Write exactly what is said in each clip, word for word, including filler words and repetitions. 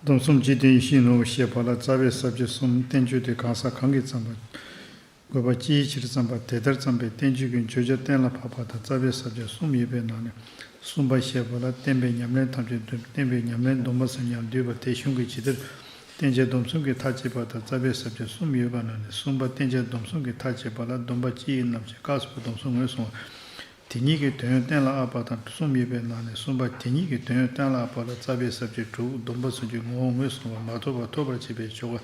སྡོམ་གསུམ་སྤྱི་དོན་ཡིད་བཞིན་ནོར་བུ་ཞེས་པ་ལ་རྩ་བའི་ས་བཅད་གསུམ། བསྟན་བཅོས་དེ་གང་ཟག་གང་གིས་བརྩམས་པ། དགོས་པ་ཅི་ཡི་ཕྱིར་བརྩམས་པ། དེ་ལྟར་བརྩམས་པའི་བསྟན་བཅོས་ཀྱི་བརྗོད་བྱ་གཏན་ལ་ཕབ་པ་དང་རྩ་བའི་ས་བཅད་གསུམ་ཡོད་པའི་ནང་ནས། གསུམ་པ་ཞེས་པ་ལ་བསྟན་པའི་ཉམས་ལེན་ཐམས་ཅད་འདུས། བསྟན་པའི་ཉམས་ལེན་སྡོམ་པ་གསུམ་ཡང་འདུས་པ་དེ་གཞུང་གིས་ཇི་ལྟར་བསྟན་བྱའི་སྡོམ་གསུམ་གྱི་མཐའ་བཅད་པ་དང་རྩ་བའི་ས་བཅད་གསུམ་ཡོད་པ་ནང་ནས། གསུམ་པ་བསྟན་བྱའི་སྡོམ་གསུམ་གྱི་མཐའ་བཅད་པ་ལ་སྡོམ་པ་སྤྱི་ཡི་རྣམ་བཤད་སྐབས་སུ་སྡོམ་གསུམ་ངོས་བཟུང་བ། དེ་ཉིད་ཀྱི་དོན་གཏན་ལ་དབབ་པ་དང་གསུམ་ཡོད་པའི་ནང་ནས། གསུམ་པ་དེ་ཉིད་ཀྱི་དོན་གཏན་ལ་དབབ་པ་ལ་རྩ་བའི་ས་བཅད་དྲུག། སྡོམ་པ་སུམ་ཅུ་ངོ་བོ་ངོས་བཟུང་བ། མ་ཐོབ་པ་ཐོབ་པར་བྱེད་པའི་ཆོ་ག།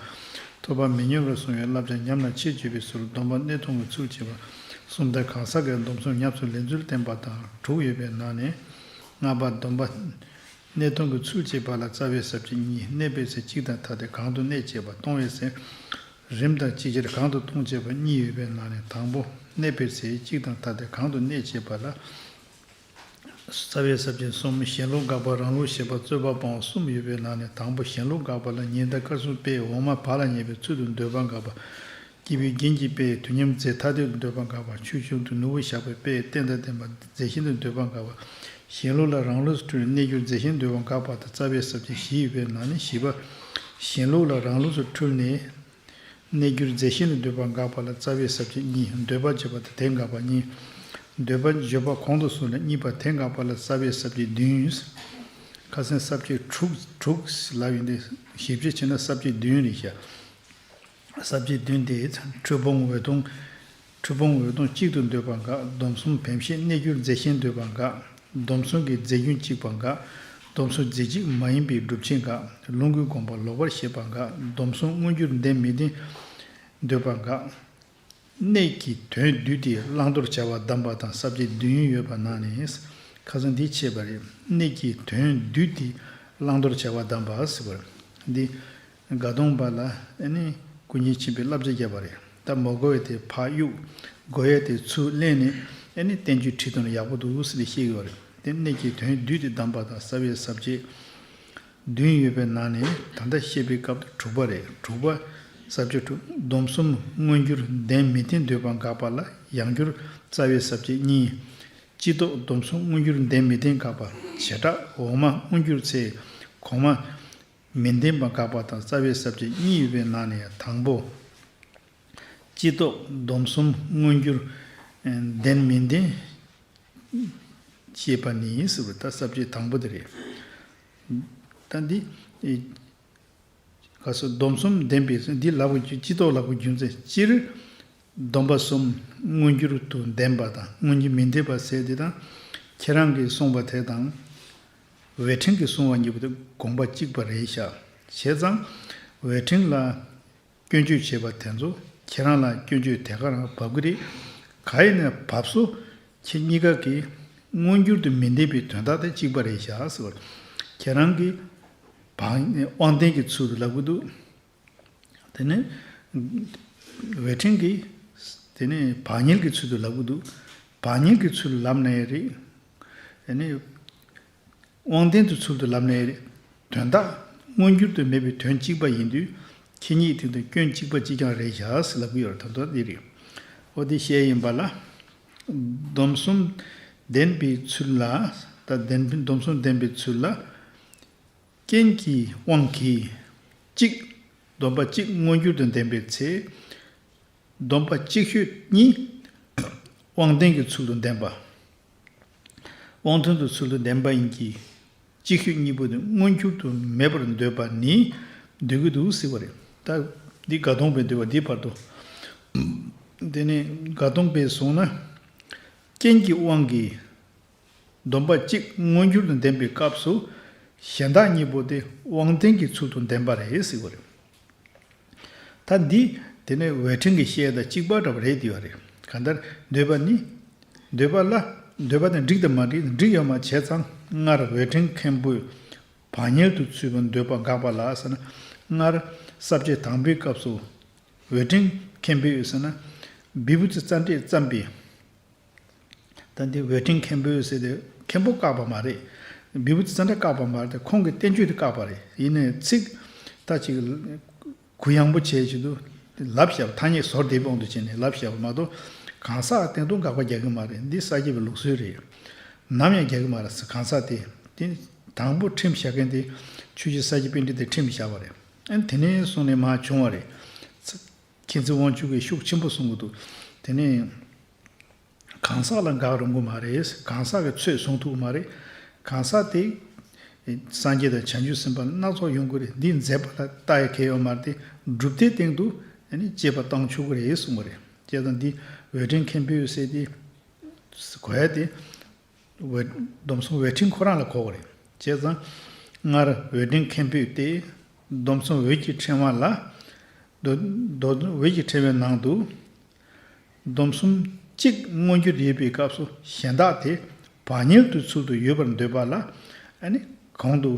ཐོབ་པ་མི་ཉམས་རུ་སོང་བའི་བསླབ་བྱ། ཉམས་ལ་ཆེད་བརྗོད་པའི་ཚུལ། སྡོམ་པ་གནས་ལྟུང་གི་ཚུལ་བཅས་པ་གསུམ་དང་། གང་ཟག་གི་སྡོམ་གསུམ་ཉམས་སུ་ལེན་ཚུལ་བསྟན་པ་དང་དྲུག་ཡོད་པའི་ནང་ནས། ལྔ་པ་སྡོམ་པ་གནས་ལྟུང་གི་ཚུལ་བཅས་པ་ལ་རྩ་བའི་ས་བཅད་གཉིས། གནས་པའི་ཚེ་གཅིག་དང་ཐ་དད་གང་དུ་གནས་བྱེད་པ། ལྟུང་བའི་ཚེ་རིམ་དང་ཅིག་ཅར་གང་དུ་ལྟུང་བྱེད་པ་གཉིས་ཡོད་པའི་ནང་ནས། དང་པོ་གནས་པའི་ཚེ་གཅིག་དང་ཐ་དད་གང་དུ་གནས་བྱེད་པ་ལ་རྩ་བའི་ས་བཅད་གསུམ། གཞན་ལུགས་དགག་པ། རང་ལུགས་བཞེད་པ། རྩོད་པ་སྤོང་བ་གསུམ་ཡོད་པའི་ནང་ནས། དང་པོ་གཞན་ལུགས་དགག་པ་ལ་ཉི་ཟླ་སྐར་གསུམ་དཔེ་འོག་མ་བག་ལ་ཉལ་བའི་ཚུལ་དུ་འདོད་པ་དགག་པ། སྐྱེས་བུའི་རྒྱན་གྱི་དཔེ་དུས་མཉམ་རྫས་ཐ་དད་དུ་འདོད་པ་དགག་པ། ཆོས་བྱུང་དུ་ནོར་བུ་བཞག་པའི་དཔེ་རྟེན་དང་བརྟེན་པ་རྫས་གཞན་དུ་འདོད་པ་དགག་པ། གཞན་ལུགས་ལ་རང་ལུགས་སུ་འཁྲུལ་ནས་གནས་གྱུར་རྫས་གཞན་འདོད་པ་དགག་པ་དང་རྩ་བའི་ས་བཅད་བཞི་ཡོད་པའི་ནང་ནས། བཞི་པ་གཞན་ལུགས་ལ་རང་ལུགས་སུ་འཁྲུལ་ནས་གནས་གྱུར་རྫས་གཞན་དུ་འདོད་པ་དགག་པ་ལ་རྩ་བའི་ས་བཅད་གཉིས། འདོད་པ་བརྗོད་པ་དང་དེ་དགག་པ་གཉིས། འདོད་པ་བརྗོད་པ་གོང་དུ་སོང་ནས་གཉིས་པ་དེ་དགག་པ་ལ་རྩ་བའི་ས་བཅད་བདུན། ཁ་སང་ས་བཅད་དྲུག་དྲུག་ལབ་ཡིན་ཏེ། ཞིབ་དཔྱད་བྱས་ན་ས་བཅད་བདུན་རེད་ཤག་ས་བཅད་བདུན་དེ། འཁྲུལ་སྤོང་འོད་སྟོང་། འཁྲུལ་སྤོང་འོད་སྟོང་གཅིག་ཏུ་འདོད་པ་དགག་སྡོམ་གསུམ་བེམ་ཤེས་གནས་གྱུར་རྫས་གཞན་འདོད་པ་དགག་སྡོམ་གསུམ་གྱི་རྫས་རྒྱུན་གཅིག་པ་དགག་སྡོམ་གསུམ་རྫས་གཅིག་མ་ཡིན་པའི་སྒྲུབ་ཆེན་དགག་ལུང་གི་དགོངས་པ་ལོག་པར་བཤད་པ་དགག་སྡོམ་གསུམ་མངོན་གྱུར་ལྡན་མི་ལྡན་འདོད་པ་དགག་གནས་ཀྱི་དོན་བསྡུས་ཏེ་བླང་དོར་བྱ་བ་གདམས་པ་དང་། ས་བཅད་བདུན་ཡོད་པ་ནང་ནས་ཁ་སང་འདི་ཕྱེས་པ་རེད། གནས་ཀྱི་དོན་བསྡུས་ཏེ་བླང་དོར་བྱ་བ་གདམས་པ་ཟེར་བ་རེད། འདི་དགའ་གདོང་པ་ལ་ཨ་ནི་ཀུན་མཁྱེན་ཆེན་པོས་བསླབ་བྱ་བརྒྱབ་པ་རེད། ད་མ་གོ་བའི་དེ་ཕར་གཡུག་གོ་ཡ་དེ་ཚུར་ལེན་ནས་ཨ་ནི་བསྟན་བཅོས་ཁྲིད་སྟངས་ཡག་པོ་འདུག་ཟེར་ནས་བཤད་ཀྱི་ཡོད་རེད། དེ་གནས་ཀྱི་དོན་བསྡུས་ཏེ་གདམས་པ་དང་རྩ་བའི་ས་བཅད་བདུན་ཡོད་པའི་ནང་ནས་ད་ལྟ་བཤད་པའི་སྐབས་དུ་དྲུག་པ་རེད། དྲུག་པ། ས་བཅད་དྲུག་སྡོམ་གསུམ་མངོན་གྱུར་ལྡན་མི་ལྡན་འདོད་པ་དགག་པ་ལ་ཡང་བསྒྱུར་རྩ་བའི་ས་བཅད་གཉིས། སྤྱི་ལྡོག་སྡོམ་གསུམ་མངོན་གྱུར་ལྡན་མི་ལྡན་དགག་པ། བྱེ་བྲག་འོག་མ་མངོན་གྱུར་ཚེ་གོང་མ་མི་ལྡན་པ་དགག་པ་དང་རྩ་བའི་ས་བཅད་གཉིས་ཡོད་པའི་ནང་ནས་དང་པོ། སྤྱི་ལྡོག་སྡོམ་གསུམ་མངོན་གྱུར་ལྡན་མི་ལྡན་ཞེས་པ་ནི་ཟེར་བ་ད་ས་བཅད་དང་པོ་དེ་རེད། ད་འདི་ག་སོ་སྡོམ་གསུམ་ལྡན་པའི་འདི་ལབ་དགོས་རྒྱུ་སྤྱི་ལྡོག་ལབ་དགོས་རྒྱུ་མཚན། སྤྱིར་སྡོམ་པ་གསུམ་མངོན་གྱུར་དུ་ལྡན་པ་དང་མངོན་གྱུར་མི་ལྡན་པ་ཟེར་དེ་དང་། ཁྱེད་རང་གིས་གསུངས་པ་དེ་དང་། ཝེ་ཕྲེང་གིས་གསུངས་པ་གཉིས་པོ་དེ་དགོངས་པ་གཅིག་པ་རེད་ཤག་བྱས་ཙང་ཝེ་ཕྲེང་ལ་སྐྱོན་བརྗོད་བྱས་པ་དེ་ཚོ་ཁྱེད་རང་ལ་སྐྱོན་བརྗོད་དེ་ག་རང་བབས་ཀྱི་རེད། ག་ཡིན་ན་བབས་སོ། ཁྱེད་གཉིས་ཀ་གིས་མངོན་གྱུར་དུ་མི་ལྡན་པའི་དོན་དག་དེ་གཅིག་པ་རེད་ཤག་ཟེར་བ། ཁྱེད་རང་གིས་བག་དབང་ལྡན་གྱི་ཚུལ་དུ་ལབ་ཀྱི་འདུག་དེ་ནས་ཝེ་ཕྲེང་གིས་དེ་ནས་བག་ཉལ་གྱི་ཚུལ་དུ་ལབ་ཀྱི་འདུག་བག་ཉལ་གྱི་ཚུལ་ལབ་ནའི་རེད། དེ་ནས་དབང་ལྡན་དུ་ཚུལ་དུ་ལབ་ནའི་རེད། དོན་དག་མངོན་གྱུར་དུ་མེད་པའི་དོན་གཅིག་པ་ཡིན་དུས། ཁྱེད་གཉིས་དེ་དང་སྐྱོན་གཅིག་པ་གཅིག་རྐྱང་རེད་ཤག་ཟེར་ལབ་ཀྱི་ཡོད་རེད། ད་དོན་འདི་རེད། འོ་དེ་བཤད་ཡིན་པ་ལ། སྡོམ་གསུམ་ལྡན་པའི་ཚུལ་ལ། ད་ལྡན་སྡོམ་གསུམ་ལྡན་པའི་ཚུལ་ལ། རྐྱེན་གྱི་དབང་གིས་གཅིག་སྡོམ་པ་གཅིག་མངོན་གྱུར་དུ་ལྡན་པའི་ཚེ། སྡོམ་པ་གཅིག་ཤོས་གཉིས་དབང་ལྡན་གྱི་ཚུལ་དུ་ལྡན་པ། དབང་མཐུན་དུ་ཚུལ་དུ་ལྡན་པ་ཡིན་གྱི། གཅིག་ཤོས་གཉིས་པོ་དེ་མངོན་གྱུར་དུ་མེད་པར་འདོད་པ་ནི་འདོད་ཀྱི་འདུག་ཟེར་བ་རེད། ད་འདི་དགའ་གདོང་པས་འདོད་པ་འདི་བར་དུ། དེ་ནས་དགའ་གདོང་པས་གསུངས་ན། རྐྱེན་གྱི་དབང་གིས་སྡོམ་པ་གཅིག་མངོན་གྱུར་དུ་ལྡན་པའི་སྐབས་སུ་གཞན་དག་གཉིས་པོ་དེ་དབང་ལྡན་གྱི་ཚུལ་དུ་ལྡན་པ་རེད་ཟེར་བ་རེད། ད་འདི་དེ་ནས་ཝེ་ཕྲེང་གིས་བཤད་ཡ་དང་གཅིག་པ་འདྲ་བ་རེད་འདི་བ་རེད། གང་ལྟར་འདོད་པ་ནི། འདོད་པ་ལ། འདོད་པ་དང་འགྲིག་དང་མ་འགྲིག་འགྲིག་ཡོད་མ་བྱས་ཙང་སྔར་ཝེ་ཕྲེང་མཁན་པོས་བག་ཉལ་དུ་ཚུད་པའི་འདོད་པ་དགག་པ་ལ་ཟེར་ན། སྔར་ས་བཅད་དང་པོའི་སྐབས་སུ་ཝེ་ཕྲེང་མཁན་པོས་ཟེར་ན། བི་བུ་ཙི་ཙཎྜ་ཏས་བརྩམས་པའི། ད་འདི་ཝེ་ཕྲེང་མཁན་པོས་ཟེར་ཏེ་མཁན་པོ་བཀག་པ་མ་རེད། བི་བུ་ཙི་ཙཎྜ་བཀག་པ་མ་རེད་དེ་ཁོང་གི་བསྟན་བཅོས་དེ་བཀག་པ་རེད། ཡིན་ནའི་ཚིག་ད་ཅིག་གུ་ཡངས་པོ་བྱས་བྱེད་དུ་ལབ་བཞག་པ། ཐ་སྙད་ཟུར་ལྡེབ་དབང་དུ་བྱས་ནས་ལབ་བཞག་པ་མ་གཏོགས་གང་ཟག་བསྟན་སྡོམ་དགག་པ་རྒྱག་གི་མ་རེད། འདི་ས་སྐྱ་པའི་ལུགས་སྲོལ་རེད། ནམ་ཡང་རྒྱག་གི་མ་རེད། གང་ཟག་དེ་དེ་དང་པོ་ཁྲིམས་བཞག་མཁན་དེ་ ཆོས་རྗེ་ས་སྐྱ་པཎྜི་ཏས་ཁྲིམས་བཞག་པ་རེད། ཨ་ནི་དེ་ནས་བཟུང་ནས་མར་བྱུང་བ་རེད། ཚ- མཁྱེན་བརྩེ་དབང་ཕྱུག་གིས་ཤུགས་ཆེན་པོ་གསུང་གི་འདུག་དེ་ནས་གང་ཟག་ལ་དགག་རུང་གི་མ་རེད། གང་ཟག་གི་ཚོད་བཟུང་ཐུབ་ཀྱི་མ་རེད། གང་ཟག་དེ་སངས་རྒྱས་དང་བྱང་ཆུབ་སེམས་དཔའ་སྣ་ཚོགས་ཡོང་གི་རེད། འདི་མཛད་པ་ལ་ལྟ་ཡ་གལ་ཡོད་མ་རེད་དེ། གྲུབ་མཐའི་སྟེང་དུ་ཨ་ནི་དཔྱད་པ་བཏང་ཆོག་གི་རེད་གསུངས་པ་རེད། བྱས་ཙང་འདི་འོད་སྤྲིན་མཁན་པོས་ཟེར་དེ་གོ་ཡ་དེ། འོད- སྡོམ་གསུམ་འོད་ཕྲེང་ཁོ་རང་ལ་གོ་བ་རེད། བྱས་ཙང་སྔར་འོད་སྤྲིན་མཁན་པོས་ཏེ། སྡོམ་གསུམ་འོད་ཀྱི་ཕྲེང་བ་ལ། མདོ- མདོ- འོད་ཀྱི་ཕྲེང་བའི་ནང་དུ། སྡོམ་གསུམ་གཅིག་མངོན་གྱུར་ཡོད་པའི་སྐབས་སུ་གཞན་དག་དེ་བག་ཉལ་དུ་ཚུལ་དུ་ཡོད་པར་འདོད་པ་ལ། ཨ་ནི་གོང་དུ་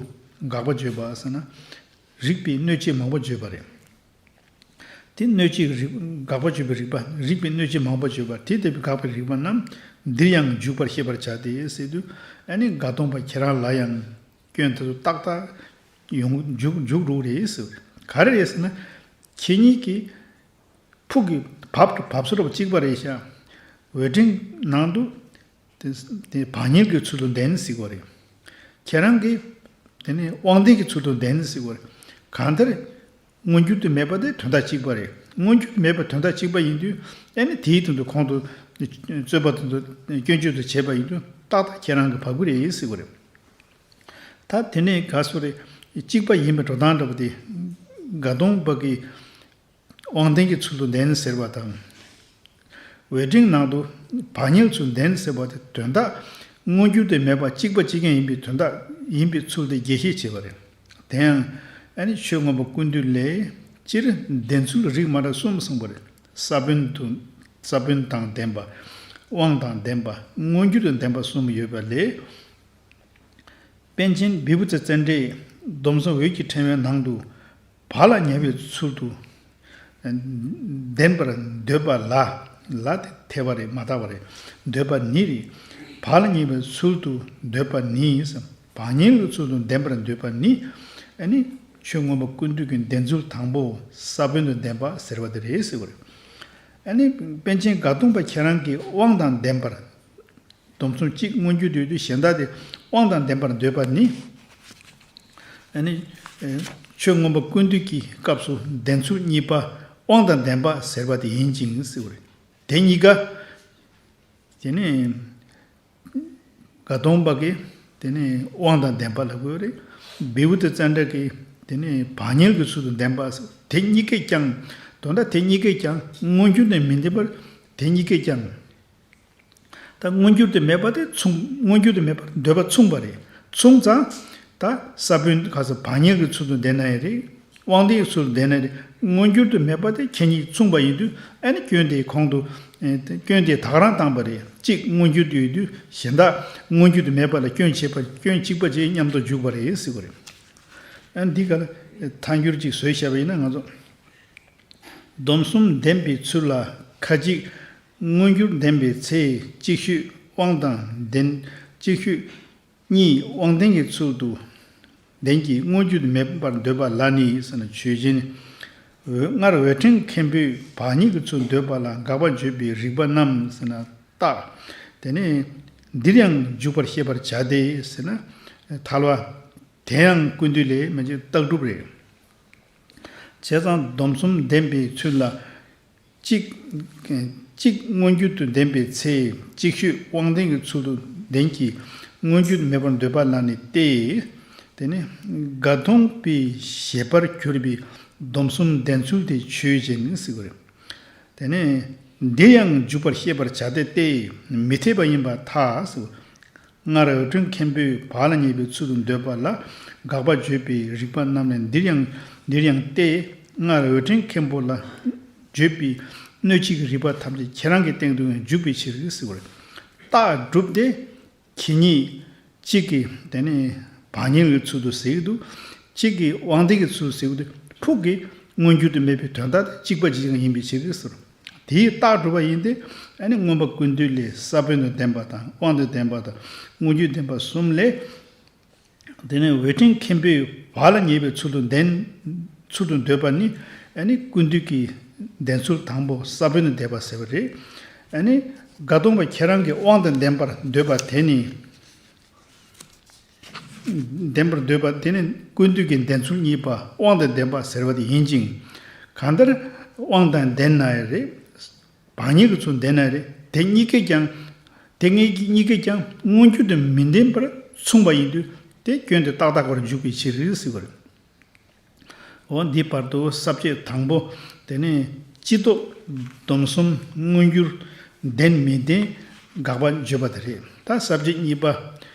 དགག་པ་བརྗོད་པ་ཟེར་ན། རིགས་པའི་གནོད་བྱེད་མང་པོ་བརྗོད་པ་རེད། དེ་གནོད་བྱེད་རིགས- དགག་པ་བརྗོད་པའི་རིགས་པ། རིགས་པའི་གནོད་བྱེད་མང་པོ་བརྗོད་པ་དེ་ལྟ་བུའི་དགག་པའི་རིགས་པ་རྣམས་འདིར་ཡང་འཇུག་པར་ཤེས་པར་བྱ་སྟེ་ཟེར་དུས། ཨ་ནི་དགག་སྟོང་པ་ཁྱེད་རང་ལ་ཡང་སྐྱོན་དེ་ཚོ་ཏག་ཏག་ཡོང་འཇུག་འཇུག་འགྲོ་གི་རེད་ཟེར། ག་རེ་རེད་ཟེར་ན། ཁྱེད་གཉིས་ཀྱི་ཕུགས་ཀྱི་བབ་བབ་སོ་རབ་གཅིག་པ་རེད་ཤག་འོད་སྤྲིན་ནང་དུ་དེ་དེ་བག་ཉལ་གྱི་ཚུལ་དུ་ལྡན་ཟེར་གྱི་རེད། ཁྱེད་རང་གིས་དེ་ནི་དབང་ལྡན་གྱི་ཚུལ་དུ་ལྡན་ཟེར་གྱི་རེད། གང་ལྟར་མངོན་གྱུར་དུ་མེད་པ་དེ་དོན་དག་གཅིག་པ་རེད། མངོན་གྱུར་དུ་མེད་པ་དོན་དག་གཅིག་པ་ཡིན་དུས། ཨ་ནི་དེའི་དོན་དུ་གོང་དུ་རྩོད་པ་དོན་དུ་སྐྱོན་བརྗོད་དུ་བྱས་པ་ཡིན་དུས་ཏག་ཏག་ཁྱེད་རང་གི་བབ་ཀྱི་རེད་ཟེར་གྱི་རེད། ད་དེ་ནས་ག་སོ་རེ་གཅིག་པ་ཡིན་པའི་འགྲོ་སྟངས་འདྲ་པོ་དེ། དགག་སྟོང་པ་གིས་དབང་ལྡན་གྱི་ཚུལ་དུ་ལྡན་ཟེར་བ་དང་། འོད་སྤྲིན་ནང་དུ་བག་ཉལ་ཚུལ་ལྡན་ཟེར་བ་དེ་དོན་དག་མངོན་གྱུར་དུ་མེད་པ་གཅིག་པ་གཅིག་རྐྱང་ཡིན་པའི་དོན་དག་ཡིན་པའི་ཚུལ་དེ་རྒྱས་བཤད་བྱས་པ་རེད། དེ་ཡང་ཨ་ནི་ཆོས་མངོན་པ་ཀུན་བཏུས་ལས། སྤྱིར་ལྡན་ཚུལ་རིགས་མ་འདྲ་གསུམ་གསུངས་པ་རེད། ས་བོན་དུ- ས་བོན་དང་ལྡན་པ། དབང་དང་ལྡན་པ། མངོན་གྱུར་དུ་ལྡན་པ་གསུམ་ཡོད་པ་ལས། པཎ་ཆེན་བི་བུ་ཙི་ཙནྡྲས་སྡོམ་གསུམ་འོད་ཀྱི་ཕྲེང་བའི་ནང་དུ་བག་ལ་ཉལ་བའི་ཚུལ་དུ་ལྡན་པར་འདོད་པ་ལ། ལ་དེ་ཐེག་པ་རེད། མ་དག་པ་རེད། འདོད་པ་ནི་རེད། བག་ལ་ཉལ་བའི་ཚུལ་དུ་འདོད་པ་ནི། བག་ཉལ་གྱི་ཚུལ་དུ་ལྡན་པར་འདོད་པ་ནི། ཨ་ནི་ཆོས་མངོན་པ་ཀུན་བཏུས་ཀྱི་ལྡན་ཚུལ་དང་པོ་ས་བོན་དུ་ལྡན་པ་ཟེར་བ་དེ་རེད་ཟེར་བ་རེད། ཨ་ནི་པཎ་ཆེན་དགག་སྟོང་པ་ཁྱེད་རང་གིས་དབང་དང་ལྡན་པར། སྡོམ་གསུམ་གཅིག་མངོན་གྱུར་དུ་ཡོད་དུས་གཞན་དག་དེ་དབང་དང་ལྡན་པར་འདོད་པ་ནི། ཨ་ནི་ཆོས་མངོན་པ་ཀུན་བཏུས་ཀྱི་སྐབས་སུ་ལྡན་ཚུལ་གཉིས་པ་དབང་དང་ལྡན་པ་ཟེར་བ་དེ་ཡིན་ཅིང་ཟེར་བ་རེད། དེ་གཉིས་ཀ་དེ་ནི་དགག་སྟོང་པ་གིས་དེ་ནི་དབང་དང་ལྡན་པ་ལབ་དགོས་རེད། བི་བུ་ཙི་ཙནྡྲ་གིས་དེ་ནི་བག་ཉལ་གྱི་ཚུལ་དུ་ལྡན་པ་ཟེར། དེ་གཉིས་ཀས་ཀྱང་དོན་དག་དེ་གཉིས་ཀས་ཀྱང་མངོན་གྱུར་དུ་མི་ལྡན་པར། དེ་གཉིས་ཀས་ཀྱང་ད་མངོན་གྱུར་དུ་མེད་པ་དེ་མཚུངས། མངོན་གྱུར་དུ་མེད་པར་འདོད་པ་མཚུངས་པ་རེད། མཚུངས་ཙང་ད་ས་བོན་ག་ས་བག་ཉལ་གྱི་ཚུལ་དུ་ལྡན་ན་ཡང་རེད། དབང་ལྡན་གྱི་ཚུལ་དུ་ལྡན་ན་རེད། མངོན་གྱུར་དུ་མེད་པ་དེ་ཁྱེད་གཉིས་མཚུངས་པ་ཡིན་དུས། ཨ་ནི་སྐྱོན་དེ་གོང་དུ་ཨེ་སྐྱོན་དེ་དག་རང་བཏང་པ་རེད། གཅིག་མངོན་གྱུར་དུ་ཡོད་དུས་གཞན་དག་མངོན་གྱུར་དུ་མེད་པ་ལ་སྐྱོན་བྱེད་པ། སྐྱོན་གཅིག་པ་ཅིག་མཉམ་དུ་འཇུག་པ་རེད་ཟེར་བ་རེད། ཨ་ནི་འདི་ག་ལ་ཐལ་འགྱུར་ཅིག་བཟོས་བཞག་པ་ཡིན་ན་ང་ཚོ། སྡོམ་གསུམ་ལྡན་པའི་ཚུལ་ལ་ཁ་ཅིག་མངོན་གྱུར་ལྡན་པའི་ཚེ་ཅིག་ཤོས་དབང་དང་ལྡན། ཅིག་ཤོས་གཉིས་དབང་ལྡན་གྱི་ཚུལ་དུ་ལྡན་གྱི་མངོན་གྱུར་དུ་མེད་པར་འདོད་པ་ལ་ནི་ཟེར་ན། ཆོས་ཅན། འོད- སྔར་འོད་ཕྲེང་མཁན་པོས་བག་ཉལ་གྱི་ཚུལ་འདོད་པ་ལ་དགག་པ་བརྗོད་པའི་རིགས་པ་རྣམས་ཟེར་ན། རྟགས་དེ་ནི་འདིར་ཡང་འཇུག་པར་ཤེས་པར་བྱ་སྟེ་ཟེར་ན། ཐལ་བ། དེ་ཡང་ཀུན་བཏུས་ལས་མ་གཅིག་རྟགས་གྲུབ་རེད། བྱས་ཙང་སྡོམ་གསུམ་ལྡན་པའི་ཚུལ་ལ། གཅིག་གཅིག་མངོན་གྱུར་དུ་ལྡན་པའི་ཚེ་ཅིག་ཤོས་དབང་ལྡན་གྱི་ཚུལ་དུ་ལྡན་གྱི་མངོན་གྱུར་དུ་མེད་པར་འདོད་པ་ལ་ནི་སྟེ། དེ་ནི་དགག་སྟོང་པའི་བཞེད་པར་གྱུར་པའི་སྡོམ་གསུམ་ལྡན་ཚུལ་དེ་ཆོས་ཅན་ཟེར་བ་རེད། དེ་ནས་འདིར་ཡང་འཇུག་པར་ཤེས་པར་བྱ་སྟེ་སྟེ། མི་འཐད་པ་ཡིན་པར་ཐལ་ཟེར། སྔར་འོད་ཕྲེང་མཁན་པོས་བག་ལ་ཉལ་བའི་ཚུལ་དུ་འདོད་པ་ལ་དགག་པ་བརྗོད་པའི་རིགས་པ་རྣམས་ལས་འདིར་ཡང་། འདིར་ཡང་སྟེ། སྔར་འོད་ཕྲེང་མཁན་པོ་ལ་བརྗོད་པའི་གནོད་བྱེད་ཀྱི་རིགས་པ་ཐམས་ཅད་ཁྱེད་རང་གི་སྟེང་དུ་ཡང་འཇུག་པའི་ཕྱིར་ཟེར་བ་རེད། རྟགས་གྲུབ་སྟེ། ཁྱེད་གཉིས་གཅིག་གིས་དེ་ནི་བག་ཉལ་གྱི་ཚུལ་དུ་ཟེར་གྱི་འདུག་གཅིག་གིས་དབང་ལྡན་གྱི་ཚུལ་ཟེར་གྱི་འདུག་ཕུགས་ཀྱི་མངོན་གྱུར་དུ་མེད་པའི་དོན་དག་དེ་གཅིག་པ་གཅིག་རྐྱང་ཡིན་པའི་ཕྱིར་ཟེར། དེའི་རྟགས་གྲུབ་པ་ཡིན་ཏེ། ཨ་ནི་མངོན་པ་ཀུན་བཏུས་ལས་ས་བོན་དུ་ལྡན་པ་དང་། དབང་དུ་ལྡན་པ་དང་། མངོན་གྱུར་ལྡན་པ་གསུམ་ལས། དེ་ནི་འོད་ཕྲེང་མཁན་པོས་བག་ལ་ཉལ་བའི་ཚུལ་དུ་ལྡན། ཚུལ་དུ་འདོད་པ་ནི། ཨ་ནི་ཀུན་བཏུས་ཀྱི་ལྡན་ཚུལ་དང་པོ་ས་བོན་དུ་ལྡན་པ་ཟེར་བ་རེད། ཨ་ནི་དགག་སྟོང་པ་ཁྱེད་རང་གིས་དབང་དུ་ལྡན་པར་འདོད་པ་དེ་ནི། ལྡན་པར་འདོད་པ་དེ་ནི་ཀུན་བཏུས་ཀྱི་ལྡན་ཚུལ་གཉིས་པ་དབང་དང་ལྡན་པ་ཟེར་བ་དེ་ཡིན་ཅིང་། གང་ལྟར་དབང་དང་ལྡན་ན་ཡང་རེད། བག་ཉལ་གྱི་ཚུལ་ལྡན་ན་ཡང་རེད། དེ་གཉིས་ཀས་ཀྱང་། དེ་གཉིས་ཀྱིས་གཉིས་ཀས་ཀྱང་མངོན་གྱུར་དུ་མི་ལྡན་པར་མཚུངས་པ་ཡིན་དུས་དེ་སྐྱོན་དེ་ཏག་ཏག་པར་འཇུག་པའི་ཕྱིར་ཟེར་བ་རེད། འོ་འདི་བར་དུ་ས་བཅད་དང་པོ་དེ་ནི་སྤྱི་ལྡོག་སྡོམ་གསུམ་མངོན་གྱུར་ལྡན་མི་ལྡན་དགག་པ་བརྗོད་པ་དེ་རེད། ད་ས་བཅད་གཉིས་པ།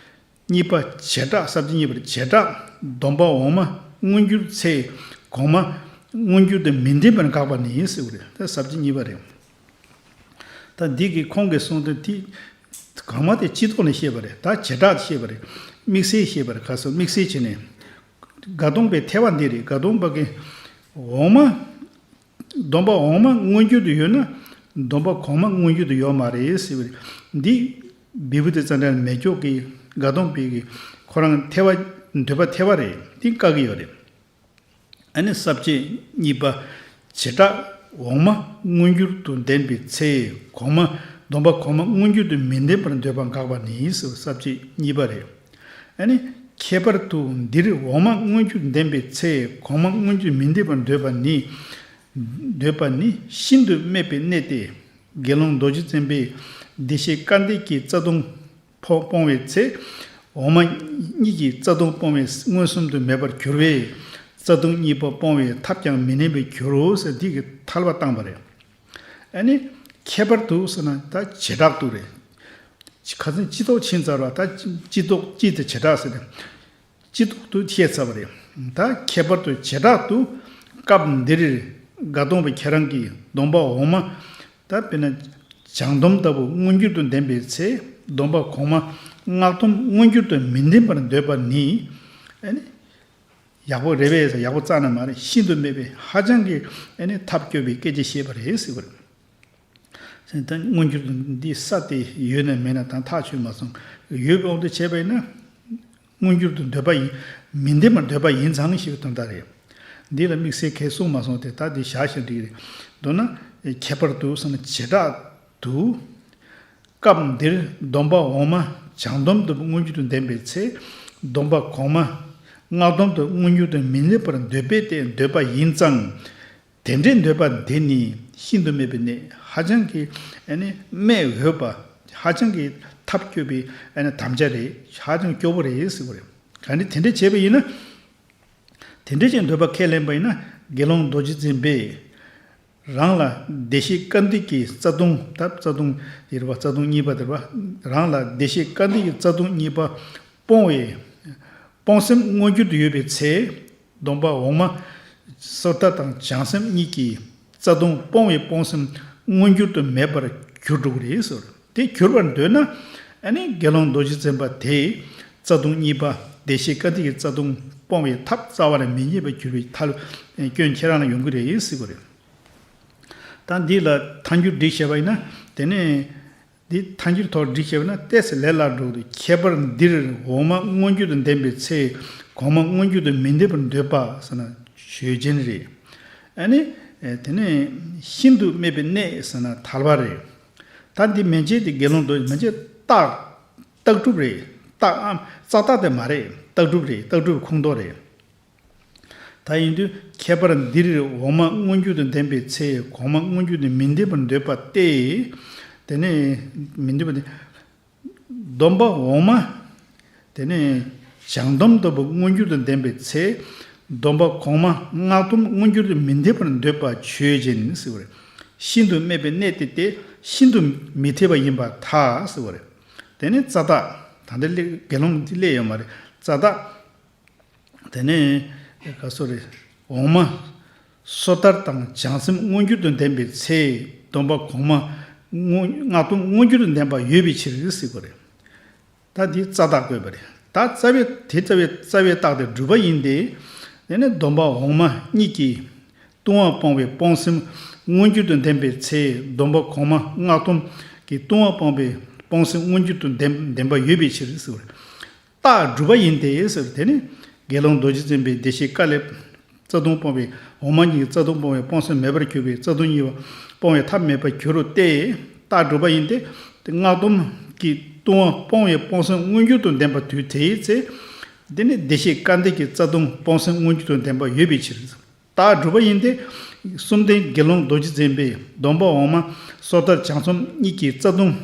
གཉིས་པ་བྱེ་བྲག་ས་བཅད་གཉིས་པར་བྱེ་བྲག་སྡོམ་པ་འོག་མ་མངོན་གྱུར་ཚེ་གོང་མ་མངོན་གྱུར་དུ་མི་ལྡན་པར་དགག་པ་ནི་ཟེར་བ་རེད། ད་ས་བཅད་གཉིས་པ་རེད། ད་འདི་གི་ཁོང་གི་གསུང་དོན་དེ་གོང་མ་དེ་སྤྱི་ལྡོག་ནས་བཤད་པ་རེད། ད་བྱེ་བྲག་བཤད་པ་རེད། དམིགས་བསལ་བཤད་པ་རེད། ག་སོ་དམིགས་བསལ་བྱས་ནས་དགག་སྡོམ་པའི་ཐེག་པ་འདི་རེད། དགག་སྡོམ་པ་གི་འོག་མ། སྡོམ་པ་འོག་མ་མངོན་གྱུར་དུ་ཡོད་ན་སྡོམ་པ་གོང་མ་མངོན་གྱུར་དུ་ཡོད་མ་རེད་ཟེར་བ་རེད། འདི་བི་བུ་ཏི་ཙནྡྲ་མེ་སྒྱོགས་ཀྱི་དགག་སྡོམ་པའི་གི་ཁོ་རང་ཐེག་པ་འདོད་པ་ཐེག་པ་རེད། འདི་བཀག་གི་ཡོད་རེད། ཨ་ནི་ས་བཅད་གཉིས་པ། བྱེ་བྲག་འོག་མ་མངོན་གྱུར་དུ་ལྡན་པའི་ཚེ་གོང་མ་སྡོམ་པ་གོང་མ་མངོན་གྱུར་དུ་མི་ལྡན་པར་འདོད་པ་དགག་པ་ནི་ཟེར་བ་ས་བཅད་གཉིས་པ་རེད། ཨ་ནི་ཁྱད་པར་དུ་འདིར་འོག་མ་མངོན་གྱུར་ལྡན་པའི་ཚེ་གོང་མ་མངོན་གྱུར་མི་ལྡན་པར་འདོད་པ་ནི། འདོད་པ་ནི་ཤིན་ཏུ་སྨད་པའི་གནས་ཏེ། དགེ་སློང་རྡོ་རྗེ་འཛིན་པས་བདེ་གཤེགས་སྐལ་ལྡན་གྱི་རྩ་ལྟུང་སྤོང་བའི་ཚེ། འོག་མ་གཉིས་ཀྱིས་རྩ་ལྟུང་སྤོང་བས་མངོན་སུམ་དུ་མེད་པར་གྱུར་པས། རྩ་ལྟུང་གཉིས་པ་སྤོང་བའི་ཐབས་ཀྱང་མི་གནས་པར་གྱུར་རོ་ཟེར་འདི་གི་ཐལ་བ་བཏང་བ་རེད། ཨ་ནི་ཁྱད་པར་དུ་ཟེར་ན་ད་བྱེ་བྲག་ཏུ་རེད། ཁ་སང་སྤྱི་ལྡོག་ཕྱིན་ཚར་བ་ད་སྤྱི་ལྡོག་སྤྱི་དེ་བྱེ་བྲག་ཟེར་ནས་སྤྱི་ལྡོག་ཏུ་བཤད་ཚར་བ་རེད། ད་ཁྱད་པར་དུ་བྱེ་བྲག་ཏུ་སྐབས་འདིར་དགག་སྡོམ་པ་ཁྱེད་རང་གིས་སྡོམ་པ་འོག་མ། ད་དཔེར་ན་བྱང་སྡོམ་ལྟ་བུ་མངོན་གྱུར་དུ་ལྡན་པའི་ཚེ་སྡོམ་པ་གོང་མ་སྔགས་སྡོམ་མངོན་གྱུར་དུ་མི་ལྡན་པར་འདོད་པ་ནི། ཨ་ནི། ཡག་པོ་རེད་པས་ཟེར་ཡག་པོ་རྩ་ནས་མ་རེད། ཤིན་ཏུ་སྨད་པའི་ཧ་ཅང་གི་ཨ་ནི་ཐབས་སྐྱོ་བའི་སྐད་ཆ་བཤད་པ་རེད་ཟེར་བ་རེད། ད་མངོན་གྱུར་དུ་འདི་ས་དེ་ཡོད་ན་མེད་ན་ད་ཐག་ཆོད་མ་སོང་། ཡོད་པའི་དབང་དུ་བྱས་པ་ཡིན་ན་མངོན་གྱུར་དུ་འདོད་པ་ཡིན། མི་ལྡན་པར་འདོད་པ་ཡིན་ཙང་ཞེས་པའི་དོན་དག་རེད། འདི་ལ་དམིགས་བསལ་གང་གསུངས་མ་སོང་སྟེ་ད་འདི་བཞག་བཞག་འགྲིག་རེད། མདོར་ན་ཁྱད་པར་དུ་ཟེར་ན་བྱེ་བྲག་ཏུ། སྐབས་འདིར་སྡོམ་པ་འོག་མ་བྱང་སྡོམ་དུ་མངོན་གྱུར་དུ་ལྡན་པའི་ཚེ་སྡོམ་པ་གོང་མ་སྔགས་སྡོམ་དུ་མངོན་གྱུར་དུ་མི་ལེན་པར་འདོད་པས་ཏེ་འདོད་པ་ཡིན་ཙང་། དེ་འདྲའི་འདོད་པ་དེ་ནི་ཤིན་ཏུ་སྨད་པའི་གནས་ཧ་ཅང་གི་ཨ་ནི་སྨད་འོས་པ་ཧ་ཅང་གི་ཐབས་སྐྱོ་བའི་ཨ་ནི་དམ་བཅའ་རེད། ཧ་ཅང་སྐྱོ་པོ་རེད་ཟེར་བ་རེད། ག་འདྲ་དེ་འདྲ་བྱས་པ་ཡིན་ན། དེ་འདྲ་ཅིག་འདོད་པ་ཁས་ལེན་པ་ཡིན་ན་དགེ་སློང་རྡོ་རྗེ་འཛིན་པས་རང་ལ་བདེ་གཤེགས་སྐལ་ལྡན་གྱི་རྩ་ལྟུང་ད་རྩ་ལྟུང་དེ་རེད་པ། རྩ་ལྟུང་གཉིས་པ་དེ་རེད་པ། རང་ལ་བདེ་གཤེགས་སྐལ་ལྡན་གྱི་རྩ་ལྟུང་གཉིས་པ་སྤོང་བའི་སྤོང་སེམས་མངོན་གྱུར་དུ་ཡོད་པའི་ཚེ་སྡོམ་པ་འོག་མ་སོ་ཐར་དང་བྱང་སེམས་གཉིས་ཀྱིས་རྩ་ལྟུང་སྤོང་བའི་སྤོང་སེམས་མངོན་གྱུར་དུ་མེད་པར་གྱུར་འགྲོ་གི་རེད་ཟེར། དེ་གྱུར་པར་འདོད་ན་ཨ་ནི་དགེ་སློང་རྡོ་རྗེ་འཛིན་པ་དེས་རྩ་ལྟུང་གཉིས་པ་བདེ་གཤེགས་སྐལ་ལྡན་གྱི་རྩ་ལྟུང་སྤོང་བའི་ཐབས་རྩ་བ་ནས་མི་རྙེད་པར་གྱུར་པའི་ཐལ་སྐྱོན་ཁྱེད་རང་ལ་ཡོང་གི་རེད་ཟེར་གི་རེད། ད་འདི་ལ་ཐལ་འགྱུར་སྒྲིག་བྱས་པ་ཡིན་ན་དེ་ནས་འདི་ཐལ་འགྱུར་ཐོག་སྒྲིག་བྱས་པ་ན་ཏོག་ཙམ་ལས་སླ་འགྲོ་གི་འདུག་ཁྱད་པར་འདིར་འོག་མ་མངོན་གྱུར་དུ་ལྡན་པའི་ཚེ་གོང་མ་མངོན་གྱུར་དུ་མི་ལྡན་པར་འདོད་པ་ཟེར་ན་ཆོས་ཅན་རེད། ཨ་ནི་དེ་ནས་ཤིན་ཏུ་སྨད་པའི་གནས་ཟེར་ན་ཐལ་བ་རེད། ད་འདི་མན་ཆད་དེ་དགེ་སློང་དུ་མན་ཆད་རྟགས་རྟགས་གྲུབ་རེད། རྟགས་ཨ་རྩ་རྟགས་དེ་མ་རེད། རྟགས་གྲུབ་རེད། རྟགས་གྲུབ་ཁོངས་གཏོགས་རེད། ད་ཡིན་དུས་ཁྱད་པར་འདིར་འོག་མ་མངོན་གྱུར་དུ་ལྡན་པའི་ཚེ་གོང་མ་མངོན་གྱུར་དུ་མི་ལྡན་པར་འདོད་པ་སྟེ། དེ་ནས་མི་འདོད་པ་སྟེ། སྡོམ་པ་འོག་མ། དེ་ནས་བྱང་སྡོམ་ལྟ་བུ་མངོན་གྱུར་དུ་ལྡན་པའི་ཚེ། སྡོམ་པ་གོང་མ་སྔགས་སྡོམ་མངོན་གྱུར་དུ་མི་ལྡན་པར་འདོད་པ་ཆོས་ཅན་ཟེར་བ་རེད། ཤིན་ཏུ་སྨད་པའི་གནས་ཏེ་དེ་ཤིན་ཏུ་མི་འཐད་པ་ཡིན་པར་ཐལ་ཟེར་བ་རེད། དེ་ནས་རྩ་རྟགས། ད་ལྟ་སླེབས་དགེ་སློང་འདི་སླེབས་ཡོད་མ་རེད། རྩ་རྟགས། དེ་ནས་ག་སོ་རེད། འོག་མ། སོ་ཐར་དང་བྱང་སེམས་མངོན་གྱུར་དུ་ལྡན་པའི་ཚེ་སྡོམ་པ་གོང་མ་སྔོན་སྔགས་སྡོམ་མངོན་གྱུར་དུ་ལྡན་པ་ཡོད་པའི་ཕྱིར་ཟེར་དགོས་རེད། ད་འདི་རྩ་རྟགས་བཀོད་པ་རེད། ད་རྩ་བའི་དེ་རྩ་བའི་རྩ་བའི་རྟགས་དེ་སྒྲུབ་པ་ཡིན་ཏེ། དེ་ནས་སྡོམ་པ་འོག་མ་གཉིས་ཀྱིས་ལྟུང་བ་སྤོང་བའི་སྤོང་སེམས་མངོན་གྱུར་དུ་ལྡན་པའི་ཚེ་སྡོམ་པ་གོང་མ་སྔགས་སྡོམ་གྱི་ལྟུང་བ་སྤོང་བའི་སྤོང་སེམས་མངོན་གྱུར་དུ་ལྡན་ལྡན་པ་ཡོད་པའི་ཕྱིར་ཟེར་བ་རེད། རྟགས་སྒྲུབ་པ་ཡིན་ཏེ་ཟེར། དེ་ནི་དགེ་སློང་རྡོ་རྗེ་འཛིན་པའི་བདེ་གཤེགས་དཀའ་ལས་རྩ་ལྟུང་སྤོང་བའི་འོག་མ་གཉིས་ཀྱི་རྩ་ལྟུང་སྤོང་བའི་སྤོང་སེམས་མེད་པར་གྱུར་པས་རྩ་ལྟུང་གཉིས་པ་སྤོང་བའི་ཐབས་མེད་པར་གྱུར་རོ་སྟེ། རྟགས་སྒྲུབ་པ་ཡིན་ཏེ། དེ་སྔགས་སྡོམ་གྱི་ལྟུང་བ་སྤོང་བའི་སྤོང་སེམས་མངོན་གྱུར་དུ་ལྡན་པ་དུས་དེའི་ཚེ། དེ་ནི་བདེ་གཤེགས་སྐལ་ལྡན་གྱི་རྩ་ལྟུང་སྤོང་སེམས་མངོན་གྱུར་དུ་ལྡན་པ་ཡོད་པའི་ཕྱིར། རྟགས་སྒྲུབ་པ་ཡིན་ཏེ། གསུམ་ལྡན་དགེ་སློང་རྡོ་རྗེ་འཛིན་པས་སྡོམ་པ་འོག་མ་སོ་ཐར་བྱང་སེམས་གཉིས་ཀྱི་རྩ་ལྟུང་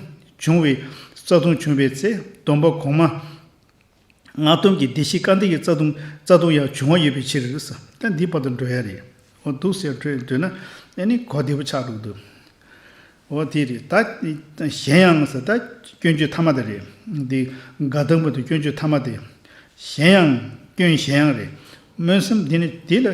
བྱུང་བའི་རྩ་ལྟུང་བྱུང་བའི་ཚེ་སྡོམ་པ་གོང་མ་སྔགས་སྡོམ་གྱི་བདེ་གཤེགས་སྐལ་ལྡན་གྱི་རྩ་ལྟུང་རྩ་ལྟུང་ཡང་འབྱུང་བ་ཡོད་པའི་ཕྱིར། ད་འདི་བར་དུ་འགྲོ་ཡ་རེད། འོ་འདུག་ཟེར་འགྲོ་ན་ཨ་ནི་གོ་བདེ་པོ་ཆགས་འདུག་འདུག་འོ་དེ་རེད། ད་གཞན་ཡང་ཟེར་ད་སྐྱོན་བརྗོད་ཐ་མ་དེ་རེད། འདི་དགའ་སྡང་པོ་དེ་སྐྱོན་བརྗོད་ཐ་མ་དེ། གཞན་ཡང་སྐྱོན་གཞན་ཡང་རེད། སྨོན་སེམས་འདི་ནི་འདི་ལ་